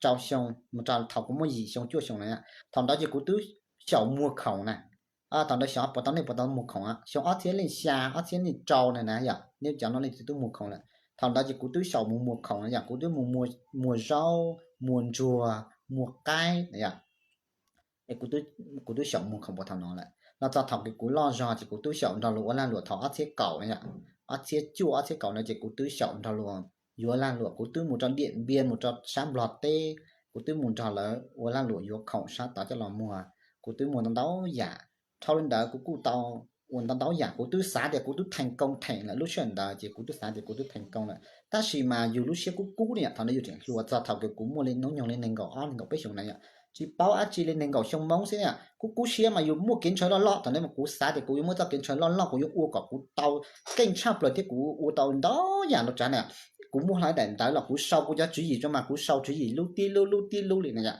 rau xyoo mus rau thaum kuv muaj yim xyoo cuaj xyoo na, thaum ntawd ces kuv twb xyaum muag khoom na. Thaum ntawd xyov puas tau nej puas tau muag khoom, xyoo ob txhiab leej xya ob txhiab leej rau na na yom, nej cov no leej twg twb muag khoom lawm. Thaum ntawd ces kuv twb xyaum mus muag khoom na yom, kuv twb mus muag zaub, muag ntsuag, muag qaib na yom. Kuv twb xyaum muag khoom puag thaum no lawm. Los txog thaum kws kuv loj zog ces kuv twb xyaum nrog luag ua lag luam thaum ob txhiab kaum na yom, ob txhiab cuaj ob txhiab kaum no ces kuv twb xyaum nrog luag yuav lag luam, kuv twb mus rau Diam Npias mus rau sab Nplog teb, kuv twb mus nrog lawv ua lag luam yuav khoom sab tod coj los muag. Kuv twb muag ntau ntau yam, dhau li ntawd kuv kuj tau ua ntau ntau yam, kuv twb xav tias kuv twb theej koob theem lawm, lub sij hawm ntawd ces kuv twb xav tias kuv twb theej koob lawm, tab sis mas yus lub siab kub kub ni, thaum ntawd yus tseem hluas txog thaum kws kuv muaj li hnub nyoog li nees nkaum ob nees nkaum peb xyoos na yom, tsis paub dab tsi li, nees nkaum xyoo Hmoob xwb na yom, kub kub siab mas yus muaj kev ntshaw loj loj, thaum ntawd mas kuv xav tias kuv yuav muaj txoj kev ntshaw loj loj, kuv yuav ua kom kuv tau keej tshaj plaws thiab kuv ua tau ntau yam nrov tsav na. Kuv muaj hla daim ntawv los kuv sau kuv cov tswv yim rau mas kuv sau tswv yim lub tib lub lub tib lub li na yom.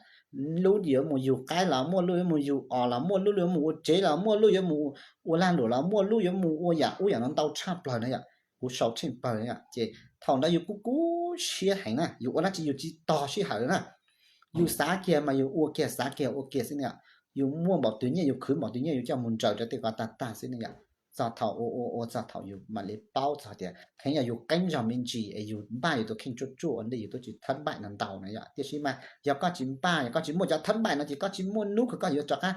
Lub yuav mus yug qaib los muaj, lub yuav mus yug os los muaj, lub yuav mus ua tsev los muaj, lub yuav mus ua lag luam los muaj, lub yuav mus ua yam ub yam no ntau tshaj plaws na yom. Kuv sau tsheej pawg na yom, ces thaum ntawd yus kuj kub siab heev na, yus ua dab tsi yus tsis tog sij hawm na. Yus xav kiag mas yus ua kiag, xav kiag ua kiag xwb na yom. Yus muaj npaum twg nyiaj yus khwv npaum twg nyiaj yus coj mus ntsaws rau tej ko tag tag xwb na yom. Txog thaum ua ua ua txog thaum yus mam li paub txog tias kheev yog yus qeeb zog me ntsis es yus npaj yus tus kheej tsuaj tsuaj ua ntej yus twb tsis thab npaim no ntau na yom. Tiam sis mas yog koj tsis npaj, yog koj tsis muaj cov thab npaim no ces koj tsis muaj hnub kws koj yuav rov qab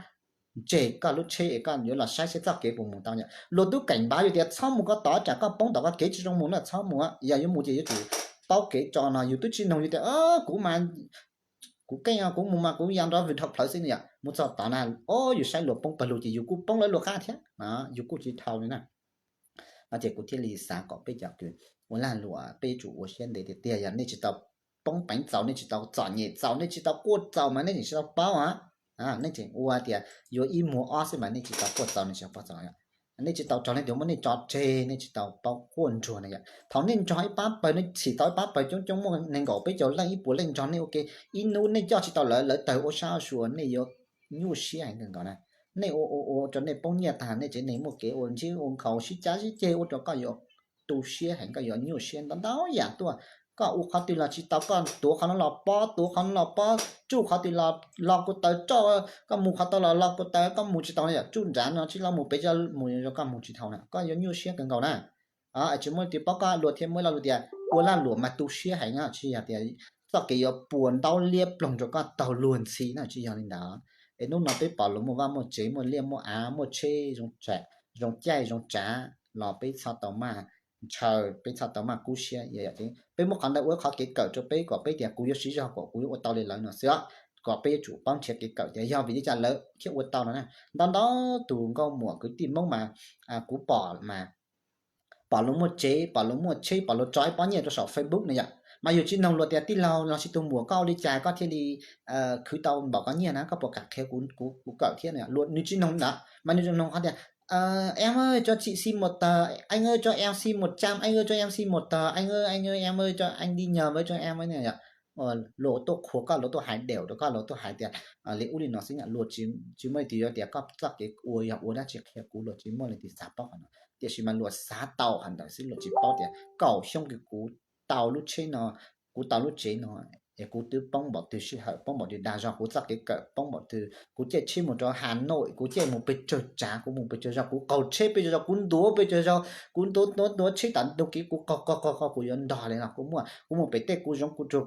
ntseg koj lub tsheb es koj yuav los saib seb txoj kev puas mus tau yom. Luag twb keem npav yus tias txhob mus ko tod tsam koj poob tom koj kev tsis zoo mus na, txhob mus, yog yuav mus ces yuav tsum paub kev tso no, yus twb tsis noog yus tias kuv mas kuv keej kuv mus mas kuv ya nrov vwm dhau plhawv xwb na yom. Mus txog tod na, o, yus saib luag poob pawg lug ces yus kuj poob lawv luag qab thiab, yus kuj tsis dhau li na. No ces kuv thiaj li xav kom peb cov kws ua lag luam peb yuav tsum ua siab ntev tiag tiag, yog nej tsis tau poob peev txaus, nej tsis tau txom nyem txaus, nej tsis tau quaj txaus mas nej tseem tsis tau paub. Nej tseem ua tias yuav ib muag ob xwb mas nej tsis tau quaj txaus, nej tsis tau paub txaus. Nej tsis tau raug leej twg muab nej tso tseg, nej tsis tau paub quaj ntsuag na yom. Thaum nej nrog ib pab pawg, nej txhim tau ib pab pawg coob coob muaj nees nkaum peb caug leej ib puas leej nrog nej ua ke, ib hnub nej coj tsis tau lawv, lawv tawg ua sab ua sua, nej yuav nyuaj siab heev kawg nkaus na. Nej ua ua ua rau nej poob nyiaj tag, nej tsev neeg muaj kev ua ntsib ua nkhaus sib cav sib ceg ua rau koj yuav tu siab heev, koj yuav nyuaj siab ntau ntau yam tuaj. Koj ua qhov twg los tsis tau, koj tuav qhov no los pob, tuav qhov no los pob, tsuj qhov twg los los kuv taws roj, koj mus qhov tau los los kuv taws, koj mus tsis tau na yom, tsuj nrad no tsis los mus pem, mus rau koj mus tsis tau na, koj yuav nyuaj siab kawg nkaus na. Tsis muaj leej twg paub koj, luag thiaj muaj lo lus tias ua lag luam mas tu siab heev na, tsis yog tias txoj kev yuav puas ntaub liab ploog rau koj taug luag ntxhi na, tsis yog li ntawd. Es hnub no peb pom luag muaj vaj muaj tsev, muaj liaj muaj av, muaj tsheb zoo caij zoo tsav los peb txhob tau maj ntshaw, peb txhob tau maj kub siab. Peb muab qhov ntawd ua qhov kev kawm rau peb kom peb tias kuv yuav siv zog kom kuv yuav ua tau li lawv no xwb, kom peb yuav tsum paub nrhiav kev kawm tias yog vim li cas lawv thiaj ua tau no na. Ntau ntau tus nkauj muam kwv tij Hmoob mas kuv pom mas pom luag muaj tsev, pom luag muaj tsheb, pom luag tso ib pob nyiaj rau saum Facebook na yom, mas yus tsis noog luag tias tij laug los sis tus muam koj ua li cas koj thiaj li khwv tau npaum ko nyiaj na, koj puas kam qhia kuv kawm thiab na. Nws tsis noog ntawd mas nws noog qhov tias em ơi cho chị xin một tờ, anh ơi cho em xin một trăm, anh ơi cho em xin một tờ, anh ơi, anh ơi, em ơi cho anh đi nhờ với cho em với. Luag tuaj qhuas koj, luag tuaj hais đều rau koj, luag tuaj hais tias li ub li no xwb na, luag tsis muaj leej twg yuav tias koj txoj kev ua yog ua dab tsi qhia kuv, luag tsis muaj leej twg xav paub qhov no. Tiam sis mas luag xav tau qhov ntawd xwb, luag tsis paub tias kaum xyoo kws kuv tau lub tsheb no, kuv tau lub tsev no, es kuv twb poob npaum twg sij hawm, poob npaum twg dag zog, kuv txoj kev kawm poob npaum twg, kuv caij tsheb mus rau Hà Nội, kuv caij mus pes tsawg tsav, kuv mus pes tsawg zog, kuv qaug tsheb pes tsawg zog, kuv ntuav pes tsawg zog, kuv ntuav ntuav ntuav tsheb tas ntug kev kuv qaug qaug qaug qaug kuv yuav ntog li no kuv muaj, kuv mus pem tej kuv zoov kuv tsuag,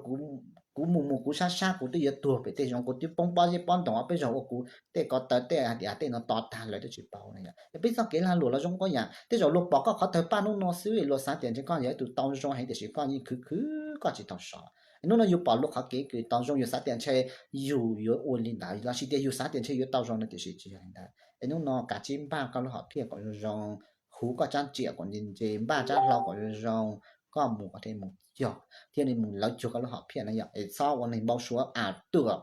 kuv mus mus kuv sab sab kuv twb yuav tuag pem tej zoov, kuv twb poob pob zeb pob ntoos peb zog ua kuv tej ko taw tej a diav tej no to tag lawm twb tsis paub na yom. Peb txoj kev lag luam los zoo nkauj yam, tej zaum luag pom koj qhov tawg paj hnub no xwb luag xav tias ntshe koj yog ib tug tau zoo heev tiam sis koj yeej khwv khwv koj tsis tau sov. Hnub no yus pom luag qhov kev kws tau zoo yus xav tias ntshe yus yuav ua li ntawd los sis tias yus xav tias ntshe yuav tau zoo no tiam sis tsis yog li ntawd. Es hnub no kav tsij npaj koj lub hom phiaj kom zoo zoo, huv koj tsab riam kom ntse ntse, npaj tsab hlau kom zoo zoo, koj mus koj thiaj mus cog, thiaj li mus lawv cuag koj lub hom phiaj na yom. Es txhob ua neeg npau suav a tuam.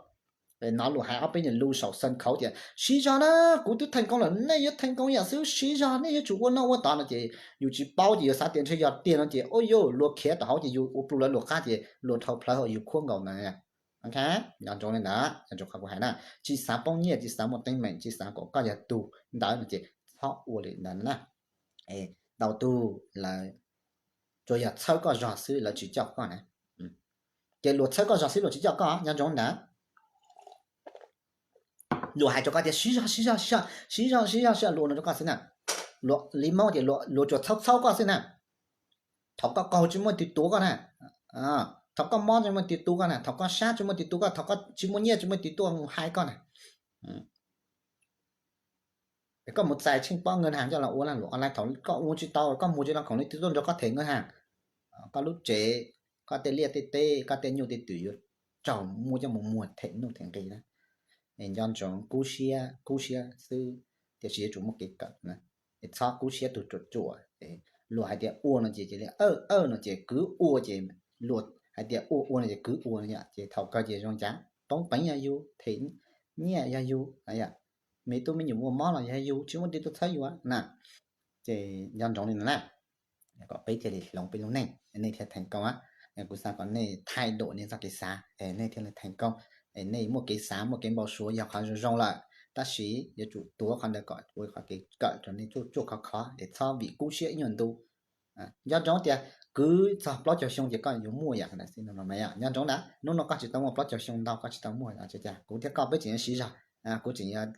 Nov luag hais ob peb nyuag lus saum xeev khauv tias siv zog na, kuv twb theej koob lawm, nej yuav theej koob yam xwb, siv zog, nej yuav tsum ua noj ua tod no ces yus tsis paub ces yus xav tias ntshe yog tiag no ces ua yus luag khiav rau hauv ces yus ua plhu lawv luag qab ces luag dhau plawv hauv yus khuab nkaus ntawd. Nco ntsoov li ntawd, nco ntsoov qhov kuv hais na, tsis xav poob nyiaj, tsis xav muaj teeb meem, tsis xav kom koj yog tus ntawd no ces txhob ua li ntawd na. Ntau tus lawv tsuas yog txhawb koj zog xwb lawv tsis coj koj na. Ces luag txhawb koj zog xwb luag tsis coj koj, nco ntsoov ntawd. Luag hais rau koj tias siv zog, siv zog, siv zog, siv zog, siv zog, luag no rau koj xwb na. Li Hmoob tias luag tsuas txhawb txhawb koj xwb na. Thaum koj qaug tsis muaj tus tuav koj na. Thaum koj mob tsis muaj tus tuav koj na, thaum koj sab tsis muaj tus tuav koj, thaum koj tsis muaj nyiaj tsis muaj tus tuaj mus hais koj na. Koj mus txais tsheej pob nkawj has coj los ua na, luag online thaum koj ua tsis tau koj mus tsis tau khoom li twg tuaj nrog koj them nkawj has. Koj lub tsev, koj tej liaj tej teb, koj tej nyuj tej twm yuav raug muab coj mus muag them nuj them nqi na. Es nco ntsoov kub siab, kub siab xwb, tiam sis yuav tsum muaj kev kawm na. Es txhob kub siab tus ruam ruam, luag hais tias ua no ces cia li, aw aw no ces kwv ua ces, luag hais tias ua ua no ces kwv ua no yom, ces thaum kawg ces zoo cas poob peev yog yus, them nyiaj yog yus, me tub me nyuam muaj mob los yog yus, tsis muaj tus tuaj txhawb yus na. Ces nco ntsoov li no na, kom peb thiaj li hloov peb lub neej, nej thiaj theej koob. Kuv xav kom nej thaij duam nej txoj kev xav, nej thiaj li theej koob. Nej muaj kev xav muaj kev npau suav yog qhov zoo zoo lawm, tab sis yuav tsum tuav qhov ntawd kom ua qhov kev kawm rau nej tsuj tsuaj khov khov es txhob vim kub siab ib nyuag ntu. Nco ntsoov tias kwv txog plaub caug xyoo ces koj yuav muaj yam ntawd xwb no. Nco ntsoov ntawd, hnub no koj tsis tau muaj plaub caug xyoo ntau koj tsis tau muaj, kuv thiab koj peb tseem yuav siv zog, kuv tseem yuav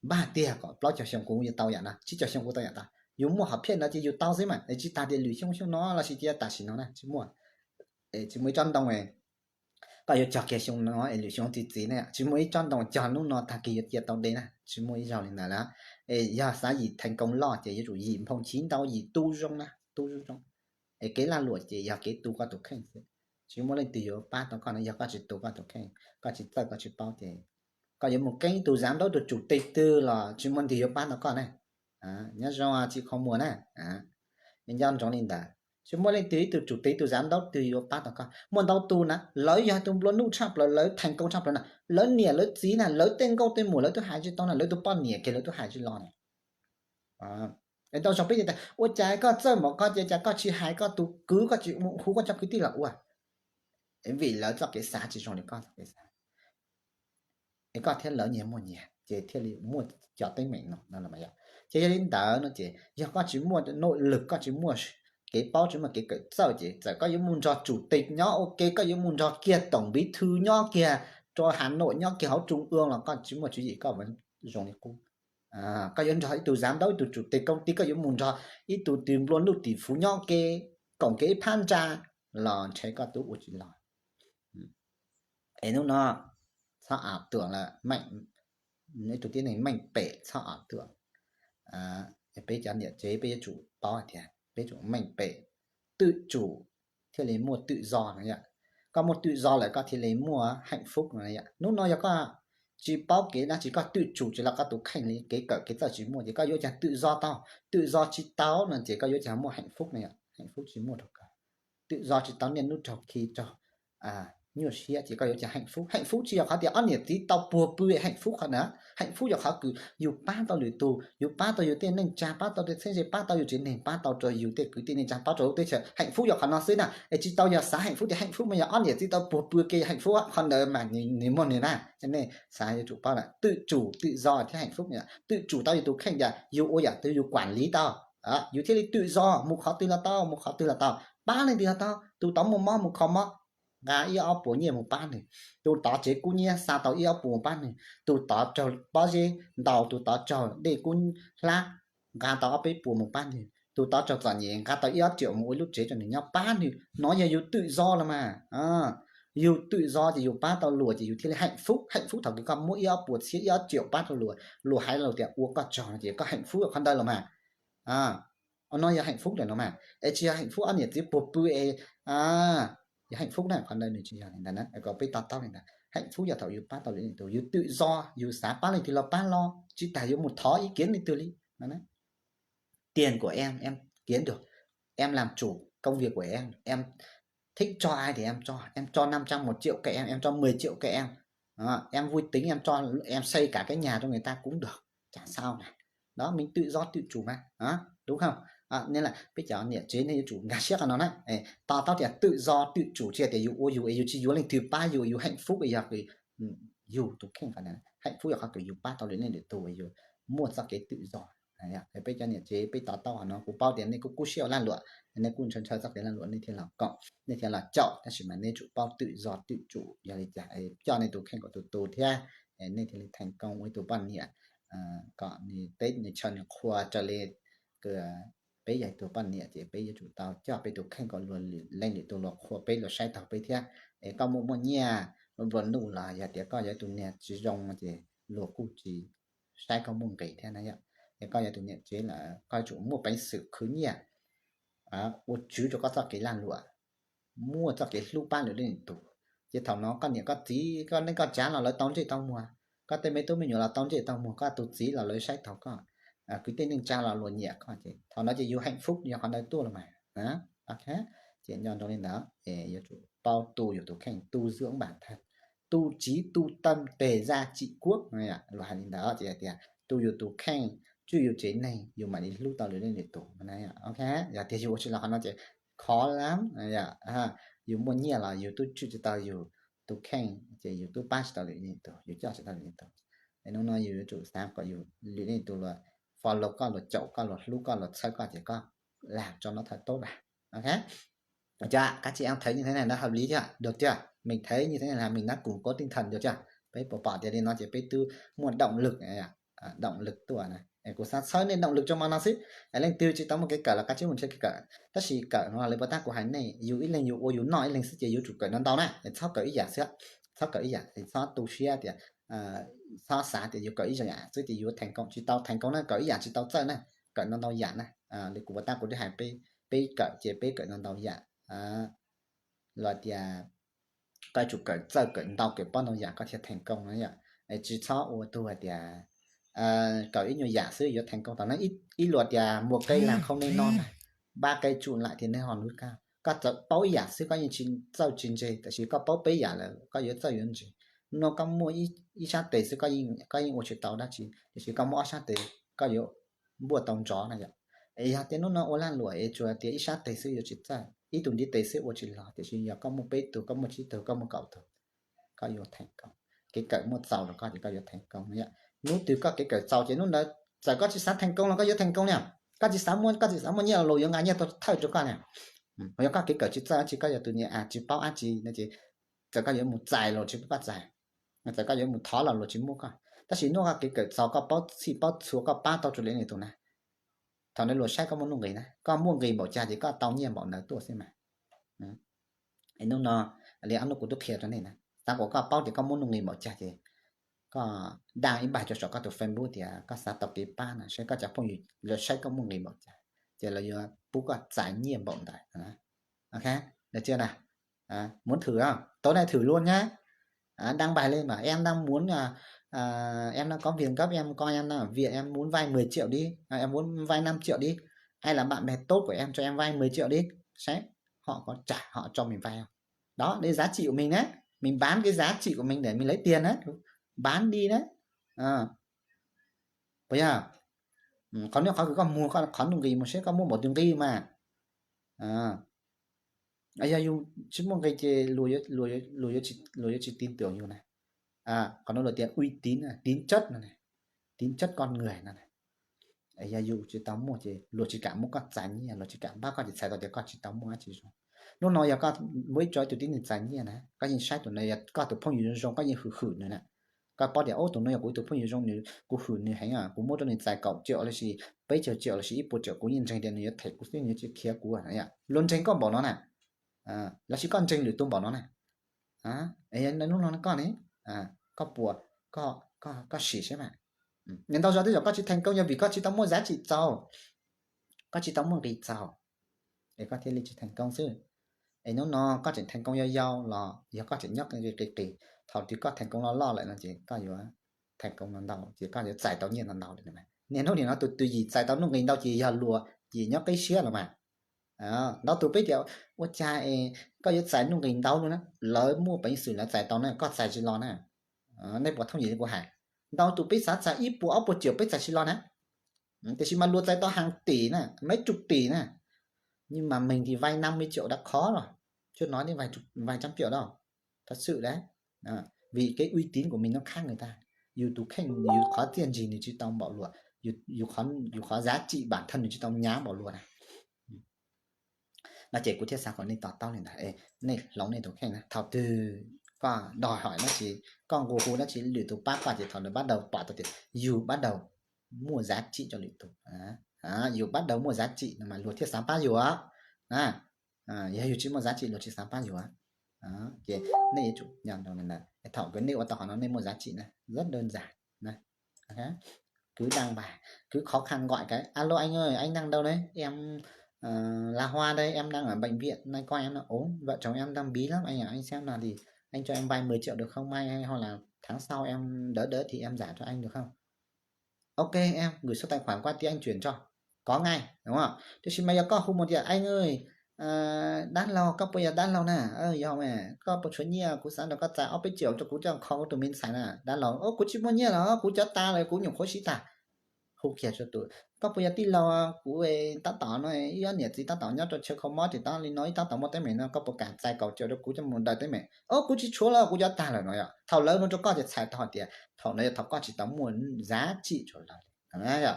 npaj tiag kom plaub caug xyoo kuv yuav tau yam no, tsib caug xyoo kuv tau yam tau. Yus muaj hom phiaj ntawd ces yus tau xwb mas, tsis tas tias lwm xyoo xyoo no los sis cia tam sim no na tsis muaj. Tsis muaj ib tsob ntoo koj yuav cog kiag xyoo no es lwm xyoo txi txiv ne, tsis muaj ib tsob ntoo cog hnub no tag kis yuav cia tau de na, tsis muaj ib zaug li ntawd lawm. Es yog xav yim theej koob loj ces yuav tsum yim nphoo chiv ntau, yim tu zoo na, tu zoo zoo. Es kev lag luam ces yog kev tu koj tus kheej xwb, tsis muaj leej twg yuav pab tau koj na. Yog koj tsis tu koj tus kheej, koj tsis txawj koj tsis paub ces koj yuav mus keeb tus zav ntaub tus tsum teg twg los tsis muaj leej twg yuav pab tau koj ne. Nyob zoo tsis qhov muag na. Nco ntsoov li ntawd, tsis muaj leej twg ib tug tsum teg tus zav ntaub twg yuav pab tau koj. Muaj ntau tus na lawv yog tus nplua nuj tshaj plaws, lawv theej koob tshaj plaws na, lawv niam lawv txiv na, lawv tej nkauj tej muam lawv twb hais tsis tau na, lawv tus poj niam kiag lawv twb hais tsis los na. Es tau zoo peb tias ua cas koj txawj mov koj ces cas koj tsis hais koj tus kwv, koj tsis hu koj cov kwv tij los ua? Vim lawv txoj kev xav tsis zoo li koj txoj kev xav. Es koj thiab lawv nyias muaj nyias ces thiaj li muaj cov teeb meem no. Ces yog li ntawd no ces yog koj tsis muaj nuj lwg, koj tsis muaj kev paub, tsis muaj kev kawm txawj ces txawm koj yuav mus nrog tsum teg nyob ua ke, koj yuav mus nrog kiag toom npiv thw nyob kiag rau Hav Nuam, nyob kiag hauv Trung ương los koj tsis muaj tswv yim koj zoo li qub. Koj yuav nrog ib tug zav ntaub, ib tug tsum teg koob tib, koj yuav mus nrog ib tug twg nplua nuj tim fuv nyob ke, koom kev ib phab ntsa los ntshe koj twb ua tsis los. Es hnub no txhob a tuam lawm, ib tug tib neeg meej pem txhob a tuam. Peb cov niam tsev peb yuav tsum paub hais tias peb tsum meej pem, twm tsum thiaj li muaj twm zog no yom. Koj muaj twm zog lawm koj thiaj li muaj hạnh phúc no yom. Hnub no yog koj tsis paub kev dab tsi, koj twm tsum tsis los koj tus kheej li, kev kawm kev txawj tsis muaj ces koj yuav cas twm zog tau. Twm zog tsis tau no ces koj yuav cas muaj hạnh phúc no yom. Hạnh phúc tsis muaj rau koj. Twm zog tsis tau niaj hnub raug khi raug nyuaj siab ces koj yuav cas hạnh phúc. Hạnh phúc tsis yog qhov tias ob niam txiv tau puag pw hạnh phúc qhov ntawd. Hạnh phúc yog qhov kws yus pab tau lwm tus, yus pab tau yus tej neej tsa, pab tau tej txheeb ze, pab tau yus tsev neeg, pab tau rau yus tej kwv tij neej tsa, pab rau lub teb chaws. Hạnh phúc yog qhov no xwb na. Es tsis tau yog xav hạnh phúc tias hạnh phúc mas yog ob niam txiv tau puag pw ke hạnh phúc, qhov ntawd mas nws muaj nws na. Nej xav yuav tsum paub lawm, twm tsum twm zog thiab hạnh phúc, twm tsum tau yus tus kheej tias yus ua yam twg yus quản lý tau, yus thiaj li twm zog, mus qhov twg los tau, mus qhov twg los tau, pab leej twg los tau. Tus tod muaj mob mus kho mob, nqa ib ob puas nyiaj mus pab nws. Tus tod tsev kub hnyiab xa tau ib ob puas mus pab nws. Tus tod raug pob zeb ntaus, tus tod raug dej kub hlab, nqa tau ob peb puas mus pab nws. Tus tod raug txom nyem, nqa tau ib ob triệu mus ua ib lub tsev rau nws nyob, pab nws. Hnov yog yus twm zog los mas. Yus twm zog ces yus pab tau luag ces yus thiaj li hạnh phúc. Hạnh phúc thaum kws koj muab ib ob puas txhiab ib ob triệu pab rau luag, luag hais rau tias ua koj tsaug no ces koj hạnh phúc qhov ntawd los mas. No yog hạnh phúc lawm no mas, es tsis yog hạnh phúc ob niam txiv puag pw es yog hạnh phúc na, qhov ntawd nws tsis yog li ntawd na. Kom peb to taub li ntawd, hạnh phúc yog thaum yus pab tau lwm tus, yus twm zog, yus xav pab leej twg los pab los, tsis tas yuav mus thov ý kiến leej twg li no. tiền của em, em kiếm được, em làm chủ công việc của em, em thích cho ai thì em cho, em cho năm trăm, một triệu kệ em, em cho mười triệu kệ em. Đó, em vui tính, em cho, em xây cả cái nhà cho người ta cũng được, chả sao cả. Đó, mình tự do tự chủ mà, đó, đúng không? Đó, nên là peb cov niam tsev nej yuav tsum nkag siab qhov no na. Ê, to taub tias tự do tự chủ tsis yog tias yus ua yus es yus tsis yuav leej twg pab yus, yus hạnh phúc es yog kws yus tus kheej qhov ntawd. Hạnh phúc yog qhov kws yus pab tau lwm leej lwm tus, yus muaj txoj kev tự do. Peb cov niam tsev peb to taub qhov no, kuv paub tias nej kuj kub siab ua lag luam, nej kuj ntshaw ntshaw txoj kev lag luam nej thiaj los koom, nej thiaj los caum, tab sis mas nej tsum paub tự do tự chủ, yog li cas coj nej tus kheej kom tus tu thiab, nej thiaj li thành công ua ib tug poj niam kom nws teb nws chaw nws qhua raws li peb yog ib tug poj niam ces peb yuav tsum tau coj peb tus kheej kom luag leej lwm tus luag qhua peb, luag saib taus peb thiab. Es koj muaj muaj nyiaj nplua nuj los yog tias koj yog ib tug niag tsis zoo ces luag kuj tsis saib koj muaj nqis thiab na yom. Es koj yog tus niam tsev lawm koj yuav tsum muaj peev xwm khwv nyiaj, ua tswv rau koj txoj kev lag luam, muaj txoj kev hlub pab lwm leej lwm tus. Ces thaum no koj niam koj txiv koj neej koj tsav los lawv tau ntsej tau muag, koj tej me tub me nyuam los tau ntsej tau muag, koj tus txiv los lawv saib taus koj, kwv tij neej tsa los luag nyiam koj ces thaum no ces yus hạnh phúc yog qhov ntawd tuaj los mas. Ces nco ntsoov li ntawd es yuav tsum paub tu yus tus kheej, tu dưỡng bản thân, tu trí tu tâm để gia trị quốc, luag hais li ntawd ces hais tias tu yus tus kheej, tswj yus tsev neeg yus mam li hlub tau lwm leej lwm tus. Ok, yog tias yus ua tsis los qhov no ces khov lab, yus muaj nyiaj los yus twb tswj tsis tau yus tus kheej ces yus twb pab tsis tau lwm leej lwm tus, yus coj tsis tau lwm leej lwm tus. Es hnub no yus yuav tsum xav kom yus lwm leej lwm tus luag follow koj, luag caum koj, luag hlub koj, luag txhawb koj ces koj làm cho nó thật tốt vào. Ok, các chị em thấy như thế này nó hợp lý chưa? Được chưa? Mình thấy như thế này là mình đã củng cố tinh thần được chưa? Peb puas pom tias li no ces peb twb muaj động lực, động lực tuaj na. Kuv xav txhawb nej động lực rau mo no xwb. Leej twg tsis tau muaj kev kawm los koj tsij mus nrhiav kev kawm, tab sis kawm no lawv puas tab kuv hais nej, yus ib leeg yus ua yus noj ib leeg xwb ces yuav tsum kawm ntau ntau na, txhob kawm ib yam xwb, txhob kawm ib yam, txhob tu siab tias txhob xav tias yuav kawm ib yam xwb ces yuav thành công, tsis tau thành công na, kawm ib yam tsis tau txawj na, kawm ntau ntau yam na. Li kuv puas tab kuv twb hais peb, peb kawm ces peb kawm ntau ntau yam. Los tias koj yuav tsum kawm txawj kawm ntau kawm paub ntau yam koj thiaj thành công no yom. Tsis txhob ua tug hais tias kawm ib nyuag yam xwb yuav thành công tau na. Ib luag tias một cây làm không nên non, ba cây trụ lại thì nên hòn núi cao. Koj txawm paub ib yam xwb koj yeej tsis txawj tsis ntse, tab sis koj paub peb yam lawm koj yuav txawj yuav ntse. Hnub no koj muaj ib sab tes xwb koj yeej ua tsis tau dab tsi, tiam sis koj muaj ob sab tes koj yuav npuaj tau nrov na yom. Es yog tias hnub no ua lag luam es tsuas tias ib sab tes xwb yuav tsis txawj, ib tug ntiv tes xwb ua tsis los, tiam sis yog koj muaj peb tug, koj muaj tsib tug, koj muaj kaum tug, koj yuav thành công. Kev kawm muaj txaus rau koj ces koj yuav thành công yom. Hnub twg koj kev kawm txaus ces hnub ntawd txawm koj tsis xav thành công los koj yuav thành công na. Koj tsis xav muaj, koj tsis xav muaj nyiaj los luag yuav nqa nyiaj tuaj thawj rau koj na. Yog koj kev kawm tsis txawj dab tsi, koj yog tus niam tsis paub dab tsi no ces txawm koj yuav mus txais los tsis muaj koj txais, txawm koj yuav mus thov los luag tsis muab koj. Tab sis hnub koj kev kawm txaus, koj paub txhij paub txhua, koj pab tau rau lwm leej lwm tus na, thaum ntawd luag saib koj muaj nuj nqis na, koj muaj nqis npaum cas ces koj tau nyiaj npaum ntawd tuaj xwb mas. Es hnub no li ob hnub kuv twb qhia rau nej na, xav kom koj paub tias koj muaj nuj nqis npaum cas ces koj đăng ib bài rau saum koj tus Facebook tias koj xav tau kev pab no, saib koj cov phooj ywg lawv saib koj muaj nqis npaum cas ces lawv yuav pub koj txais nyiaj npaum ntawd. Ok, được chưa nào? Muốn thử không? Tối nay thử luôn nhá. Đăng bài lên mà em đang muốn à, à, em đang có việc gấp, em coi em đang ở viện, em muốn vay mười triệu đi, à, em muốn vay năm triệu đi, hay là bạn bè tốt của em cho em vay mười triệu đi, xem họ có trả, họ cho mình vay không. Đó, đây giá trị của mình đấy, mình bán cái giá trị của mình để mình lấy tiền đấy, bán đi đấy. À, bây giờ có nếu khó thì có mua có khó nụ ghi một xếp có mua một đường ghi mà. À, yog yus tsis muaj nqis ces luag yuav tsis tin tưởng yus na. Qhov no luag tias uy tín, tín chất no, tín chất con người no. Yog yus tsis tau muaj ces luag tsis kam muab koj txais nyiaj, luag tsis kam pab koj ces txhais tau tias koj tsis tau muaj dab tsi zoo. Hnub no yog koj muaj ib tug tib neeg txais nyiaj na, koj yeej saib tus no yog koj tus phooj ywg zoo zoo, koj yeej hwm hwm nws na. Koj paub tias ub tus no yog kuv ib tug phooj ywg zoo, nws, kuv hwm nws heev, kuv muab rau nws txais kaum triệu lossis peb caug triệu lossis ib puas triệu, kuv yeej ntseeg tias nws yuav them kuv xwb, nws yuav tsis khiav kuv. Luag ntseeg koj npaum no na, lossis koj ntseeg lwm tus npaum no na, hnub no koj ne, koj puas, koj sim seb mas. Ntau zaus tej zaum koj tsis thành công yog vim koj tsis tau muaj giá trị txaus, koj tsis tau muaj nqis txaus, es koj thiaj li tsis thành công xwb. Es hnub no koj tseem thành công yau yau los yog koj tseem nyob qis qis, thaum twg koj thành công loj loj lawm no ces koj yuav thành công ntau ntau ces koj yuav txais tau nyiaj ntau ntau lawm. Niaj hnub nim no tus twg yim txais tau nuj nqis ntau ces yog luag yim nyob qib siab los mas. Ntau tus peb tias ua cas es koj yuav txais nuj nqis ntau luaj na, lawv muaj peev xwm lawv txais tau na, koj txais tsis los na. Nej puas thooj yim li kuv hais? Ntau tus peb xav txais ib puas ob puas triệu peb txais tsis los na, tiam sis mas luag txais tau hàng tỷ na, mấy chục tỷ na, nhưng mà mình thì vay năm mươi triệu đã khó rồi, chứ nói đến vài chục, vài trăm triệu đâu. Thật sự đấy. Vì cái uy tín của mình nó khác người ta. Yus tus kheej, yus qhov txiaj ntsig nws tsis tau npaum luag, yus qhov giá trị bản thân nws tsis tau hnyav npaum luag na. No ces kuv thiaj xav kom nej to taub li ntawd, nej hloov nej tus kheej na. Thaum twg koj đòi hỏi dab tsi, koj nqua hu dab tsi, lwm tus pab koj ces thaum ntawd bắt đầu pom tau tias yus bắt đầu muaj giá trị cho lwm tus. Yus bắt đầu muaj giá trị no mas luag thiaj xav pab yus na. Yog yus tsis muaj giá trị luag tsis xav pab yus. Ces nej yuav tsum nyob rau ntawd, thaum kawg nej ua tau qhov no nej muaj giá trị na, rất đơn giản. Cứ đăng bài, cứ khó khăn gọi cái: Alo anh ơi, anh đang đâu đấy? Em là Hoa đây, em đang ở bệnh viện, nay con em nó ốm, vợ chồng em đang bí lắm anh ạ, anh xem nào thì anh cho em vay mười triệu được không, mai hay hoặc là tháng sau em đỡ đỡ thì em trả cho anh được không? Ok, em gửi số tài khoản qua tí anh chuyển cho. Có ngay, đúng không? Tab sis mas yog koj hu mus tias: Anh ơi, dab laug, koj puas yog dab laug na? Yog mas, koj puas tshuav nyiaj, kuv xav nrog koj txais ob peb triệu rau kuv coj kho kuv tus me ntxhais na. Dab laug: Kuv tsis muaj nyiaj los, kuv cov tas lawm, kuv nyuam qhuav siv tag. Hu kiag rau tus: Koj puas yog tij laug? Kuv tab tom no ib ob niam txiv tab tom nyob rau chaw kho mob ces tab li no ib tab tom muaj teeb meem no, koj puas kam txais kaum triệu rau kuv coj mus daws teeb meem? Kuv tsis tshuav los, kuv cov tag lawm no yom. Thaum lawv hu rau koj ces txhais tau hais tias thaum no yog thaum koj tsis tau muaj giá trị rau lawv li.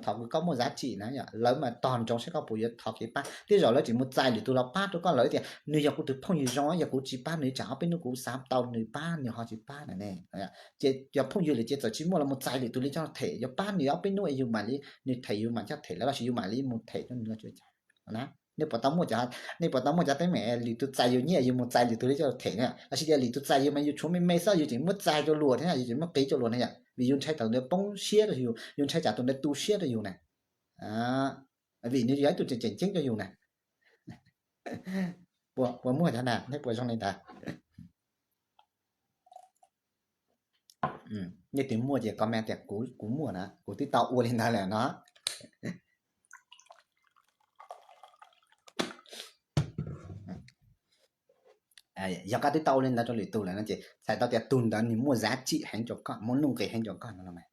Thaum koj muaj giá trị na yom, lawv mas tos ntsoov saib koj puas yuav thov kev pab. Tej zaum lawv tseem mus txais lwm tus los pab rau koj, lawv tias nws yog kuv tus phooj ywg zoo, yog kuv tsis pab nws tsam ob peb hnub kuv xav tau nws pab nws ho tsis pab na ne. Ces yog phooj ywg lawm ces txawm tsis muaj los mus txais lwm tus li coj them, yuav pab nws ob peb hnub es yus mam li, nws them yus mam coj them lawm los sis yus mam li mus them rau nws. Nej puas tau muaj cov, nej puas tau muaj cov teeb meem lwm tus txais yus nyiaj yus mus txais lwm tus li coj them na, los sis tias lwm tus txais yus mas yus tshuav me me xwb yus tseem muab txais rau luag thiab yus tseem muab qiv rau luag ne yom, vim yus ntshai tsam tus ntawd poob siab rau yus, yus ntshai tsam tus ntawd tu siab rau yus na, vim nws yog ib tug tseem ceeb coj yus na. Puas muaj cov na, nej puas zoo li ntawd? Nej twb muaj ces comment tias kuv muaj na, kuv twb tau ua li ntawd lawm no. Yog koj twb tau ua li ntawd rau lwm tus lawm no ces txhais tau tias tus ntawd nws muaj giá trị heev rau koj, muaj nuj nqis heev rau koj no los mas.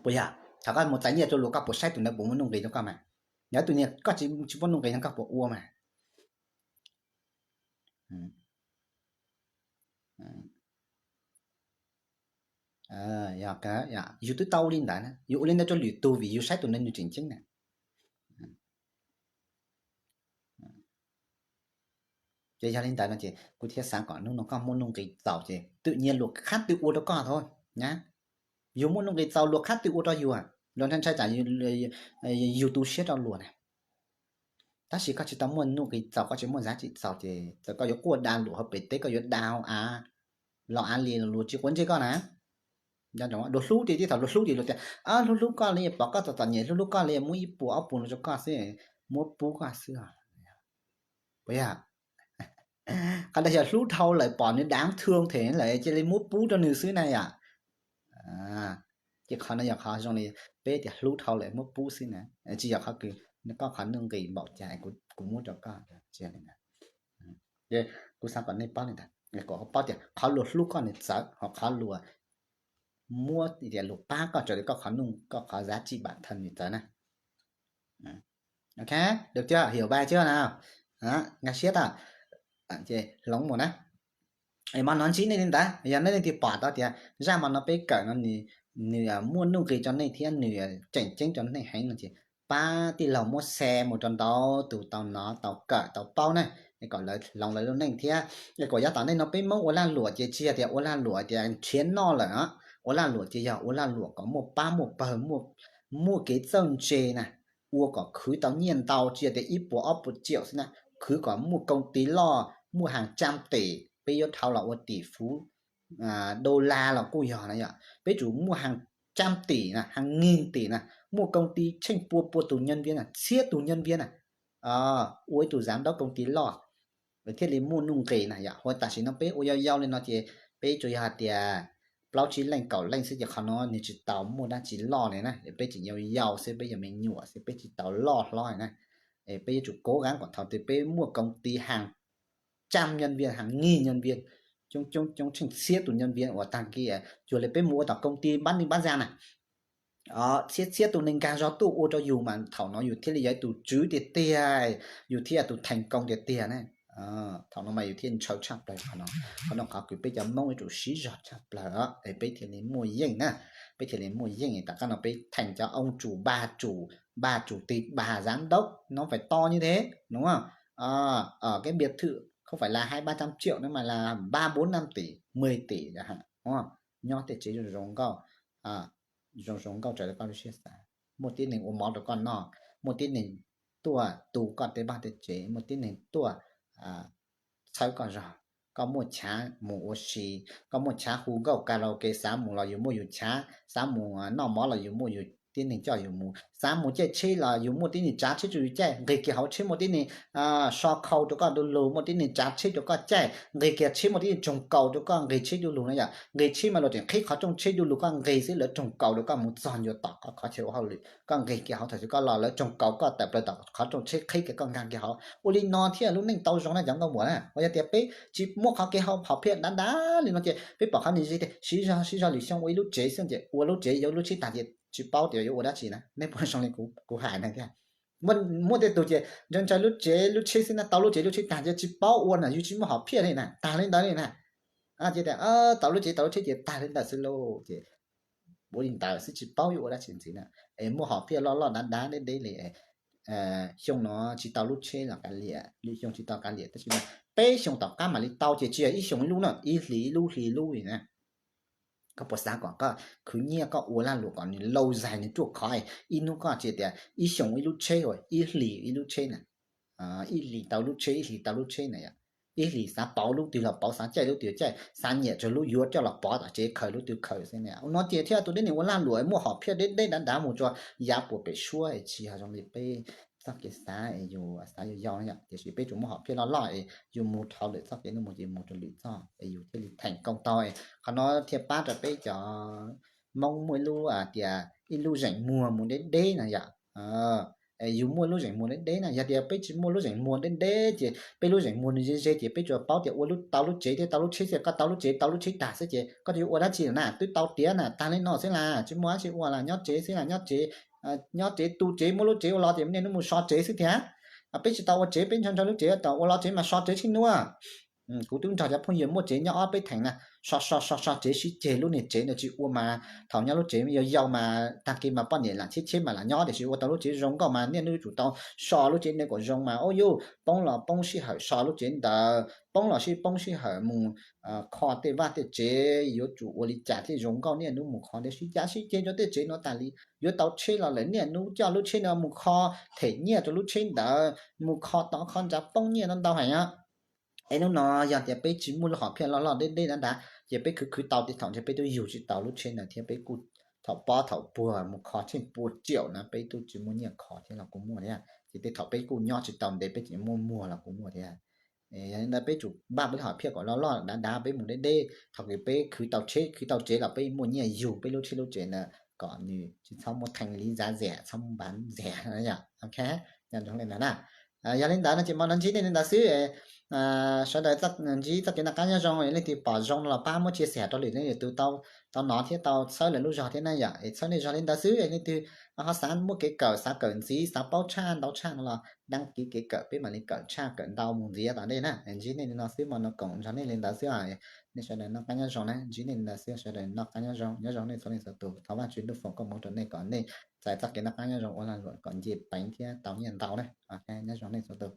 Puas yog? Thaum koj mus txais nyiaj rau luag koj puas saib tus ntawd puas muaj nuj nqis rau koj mas? Yog tus niag koj tsis muaj nuj nqis no koj puas ua mas? Yus twb tau ua li ntawd na, yus ua li ntawd rau lwm tus vim yus saib tus ntawd nws tseem ceeb na. Ces yog li ntawd no ces kuv thiaj xav kom hnub no koj muaj nuj nqis txaus ces twm nyias luag qhab twg ua rau koj thaum na. Yus muaj nuj nqis txaus luag qhab twg ua rau yus, luag ntshai ntshai tsam yus tu siab rau luag na. Tab sis koj tsis tau muaj nuj nqis txaus, koj tsis muaj giá trị txaus ces txawm koj yuav quaj da luag hauv pem teb, koj yuav da hauv av, los av li luag tsis quav ntsej koj na. Luag hlub ces tib thaum luag hlub ces luag tias hlub hlub koj li, pom koj txom txom nyem hlub hlub koj li muab ib puas ob puas rau koj xwb, muab pub koj xwb. Puas yog? Qhov ntawd yog hlub dhau lawm pom nws đáng thương them lawm cia li muab pub rau nws xwb na yom. Ces qhov no yog qhov zoo li peb tias hlub dhau lawm muab pub xwb na, tsis yog qhov kws koj qhov nuj nqis npaum cas kuv muab rau koj. Ces kuv xav kom nej paub li ntawd, kom paub tias qhov luag hlub koj nws txawv, ho qhov luag muab tias luag pab koj raws li koj qhov nuj, koj qhov giá trị bản thân nws txawv na. Ok, được chưa? Hiểu bài chưa nào? Nkag siab tau. Ces hloov mus na. Hmo no ntsib nej li ntawd, yog nej leej twg pom tau tias zaj hmo no peb kawm no nws muaj nuj nqis rau nej thiab nws tseem ceeb rau nej heev no ces pab tij laug muab share mus rau ntau tus tau hnov tau kawm tau paub na, kom lawv hloov lawv lub neej thiab. Kom yav tom ntej no peb Hmoob ua lag luam ces tsis yog tias ua lag luam tias nrhiav noj lawm, ua lag luam ces yog ua lag luam kom muaj pab muaj pawg, muaj kev txawj ntse na, ua kom khwv tau nyiaj ntau, tsis yog tias ib puas ob puas triệu xwb na, khwv kom muaj công ty loj, muaj hàng trăm tỷ, peb yuav dhau los ua tỷ phú đô la los kuj yog na yom, peb tsum muaj hàng trăm tỷ na, hàng nghìn tỷ na, muaj công ty tsheej pua pua tus nhân viên na, txhiab tus nhân viên na, ua ib tug giám đốc công ty loj thiaj li muaj nuj nqis na yom. Ua tam sim no peb ua yau yau li no ces Peb tsuas yog hais tias plaub tsib leej kaum leej xwb ces qhov no nws tsis tau muaj dab tsi loj li na, peb tseem yau yau xwb, peb yog me nyuam xwb, peb tsis tau loj hlob li na. Es peb yuav tsum kov qab kom thaum twg peb muaj koob tis haas tsam nyob vias, haas ngij nyob vias, coob coob coob tsheej txhiab tus nyob vias uas tag kis cuag li peb mus ua tom koob tis npab neeg npab zag na, txhiab txhiab tus neeg nkag zog tuaj ua rau yus mas thaum no yus thiaj li yog tus tswv tiag tiag, yus thiaj yog tus theej koob tiag tiag na. Thaum no mas yus thiaj ntshaw tshaj plaws qhov no. Qhov no qhov kws peb cov Hmoob yuav tsum siv zog tshaj plaws es peb thiaj li muaj yeej na, peb thiaj li muaj yeej. Tom qab no peb theej cov ông chủ, bà chủ, bà chủ tịch, bà giám đốc nó phải to như thế, đúng không? Cái biệt thự không phải là hai ba trăm triệu nữa mà là ba bốn năm tỷ, mười tỷ chẳng hạn, đúng không? Nyob tej tsev zoo zoo nkauj, zoo zoo nkauj raws li koj lub siab xav. Muaj tib neeg ua mov rau koj noj, muaj tib neeg tuaj tu koj tej vaj tej tsev, muaj tib neeg tuaj txhawb koj zog, koj muaj chav mus ua si, koj muaj chav hu nkauj karaoke, xav mus los yus muaj yus chav, xav mus noj mov los yus muaj yus tib neeg coj yus mus, xav mus caij tsheb los yus muaj tib neeg tsav tsheb rau yus caij, nqis kiag hauv tsheb muaj tib neeg so khau rau koj du lug, muaj tib neeg tsav tsheb rau koj caij, nqis kiag tsheb muaj tib neeg roog kaus rau koj nqis tsheb du lug na yom. Nqis tsheb mas luag tseem qhib qhov rooj tsheb du lug koj nqis xwb, lawv roog kaus rau koj mus txog ncua tom qhov chaw ua hauj lwm, koj nqis kiag hauv thaum twg koj los lawv roog kaus koj tawm plaws tom qhov rooj tsheb qhib kiag koj nkag kiag hauv. Ua li no thiaj lub neej tau zoo na cov nkauj muam na. Uas yog tias peb tsis muab qhov kev hom phiaj dav dav li no ces peb pom qhov niag zig tias siv zog siv zog lwm xyoo ua ib lub tsev xwb ces ua lub tsev yuav lub tsheb tag ces tsis paub tias yuav ua dab tsi na. Nej puas zoo li kuv hais na thiab? Muaj tej tug ces ntshaw ntshaw lub tsev lub tsheb xwb na, tau lub tsev lub tsheb tag ces tsis paub ua na, yus tsis muaj hom phiaj li na, tag li ntawd li na. Ces tias tau lub tsev tau lub tsheb ces tag li ntawd xwb lauj ces ua li ntawd xwb tsis paub yuav ua dab tsi ntxiv na. Es muaj hom phiaj loj loj dav dav deb deb li, xyoo no tsis tau lub tsheb los kav liam, lwm xyoo tsis tau kav liam, tab sis mas peb xyoo tom qab mam li tau ces tsis yog ib xyoo ib lub na, ib hlis ib lub hlis ib lub li na. Koj puas xav kom koj khwv nyiaj koj ua lag luam kom nws lau zais nws ruaj khov, ib hnub koj tsis tias ib xyoo ib lub tsheb, ib hlis ib lub tsheb na, ib hlis tau lub tsheb ib hlis tau lub tsheb na yom. Ib hlis xav pauv lub twg los pauv, xav caij lub twg caij, xav nyiam tsawg lub yuav coj los pov tom tsev khaws lub twg khaws xwb na. No ces thiaj tus tib neeg ua lag luam muaj hom phiaj deb deb dav dav mus rau yav puas pem suab es tsis yog zoo li peb txoj kev xav es yus xav yau yau na yom. Tiam sis peb tsuas muaj hom phiaj loj loj es yus mus dhau lwm txoj kev no mus ces mus rau lwm txoj es yus thiaj li theem koob tau. Qhov no thiaj pab rau peb cov Hmoob muaj ib lub tias ib lub zeem muag mus deb deb na yom. Yus muaj lub zeem muag deb deb na, yog tias peb tsis muaj lub zeem muag deb deb ces peb lub zeem muag nws ze ze ces peb tsuas paub tias ua tau lub tsev thiab tau lub tsheb xwb, koj tau lub tsev tau lub tsheb tag xwb ces koj yuav ua dab tsi na, twb tau tiav na, tag li no xwb las, tsis muaj dab tsi ua las, nyob tsev xwb las, nyob tsev, nyob tsev tu tsev muab lub tsev ua los ces niaj hnub mus so tsev xwb thiab. Peb tsis tau ua tsev, peb ntshaw ntshaw lub tsev tau ua los tsev mas so tsev tsheb nuav. Kuv twb nrog cov phooj ywg muaj tsev nyob ob peb theem na, so so so so tsev sib ceg, lub niag tsev no tsis ua mas thaum nyob lub tsev yau yau mas tag kis mas poj niam lam cheb cheb mas lam nyob, tiam sis ua tau lub tsev zoo nkauj mas niaj hnub yuav tsum tau so lub tsev no kom zoo mas ua yuj poob los poob sij hawm so lub tsev ntawd, poob los sib poob sij hawm mus kho tej vaj tej tsev, yuav tsum ua li cas thiaj zoo nkauj, niaj hnub mus kho thiab sib cav sib ceg rau tej tsev no tas li, yuav tau tsheb los lawm niaj hnub coj lub tsheb no mus kho, them nyiaj rau lub tsheb ntawd, mus kho tov kho ntsa poob nyiaj ntau ntau heev os. Es hnub no yog tias peb tsis muaj lub hom phiaj loj loj deb deb dav dav ces peb khwv khwv tau tej thaum ntshe peb twb yug tsis tau lub tsheb ntawd thiab, peb kuj thaum pob thaum puag mus kho tsheej pua tsiaum na peb twb tsis muaj nyiaj kho thiab los kuj muaj thiab. Ces tej thaum peb kuj nyob tsis tau ntev peb tseem muaj muag los kuj muaj thiab. Yog li ntawd peb tsum npaj peb lub hom phiaj kom loj loj dav dav, peb mus deb deb, thaum kws peb khwv tau tsheb khwv tau tsev los peb muaj nyiaj yug peb lub tsheb lub tsev ntawd kom nws tsis txhob muaj thee liv zav zam, txhob muaj npav zam yom. Ok, nyob zoo li ntawd na. Yog li ntawd no ces mam no ntsib nej li ntawd xwb. Sawv daws ntsib txoj kev noj qab nyob zoo, leej twg pom zoo no los pab muab chia sẻ rau lwm leej lwm tus tau hnov thiab tau txhawb lawv lub zog thiab na yom. Es txhawb nej zog li ntawd xwb, es leej twg ho xav muaj kev kawm, xav kawm ntxiv, xav paub tshaj ntau tshaj no los đăng ký kev kawm, peb mam li kawm tshaj kawm ntau mus ntxiv tom ntej na. Ntsib nej li no xwb, mam no koom nrog nej li ntawd xwb. Nej sawv daws noj qab nyob zoo na, ntsib nej li ntawd xwb, sawv daws noj qab nyob zoo, nyob zoo nej txhua leej txhua tus. Thov Vajtswv ntuj foom koob hmoov rau nej kom nej txais txoj kev noj qab nyob zoo ua lag luam kom nce peev thiab tau nyiaj ntau na. Ok, nyob zoo nej txhua tus.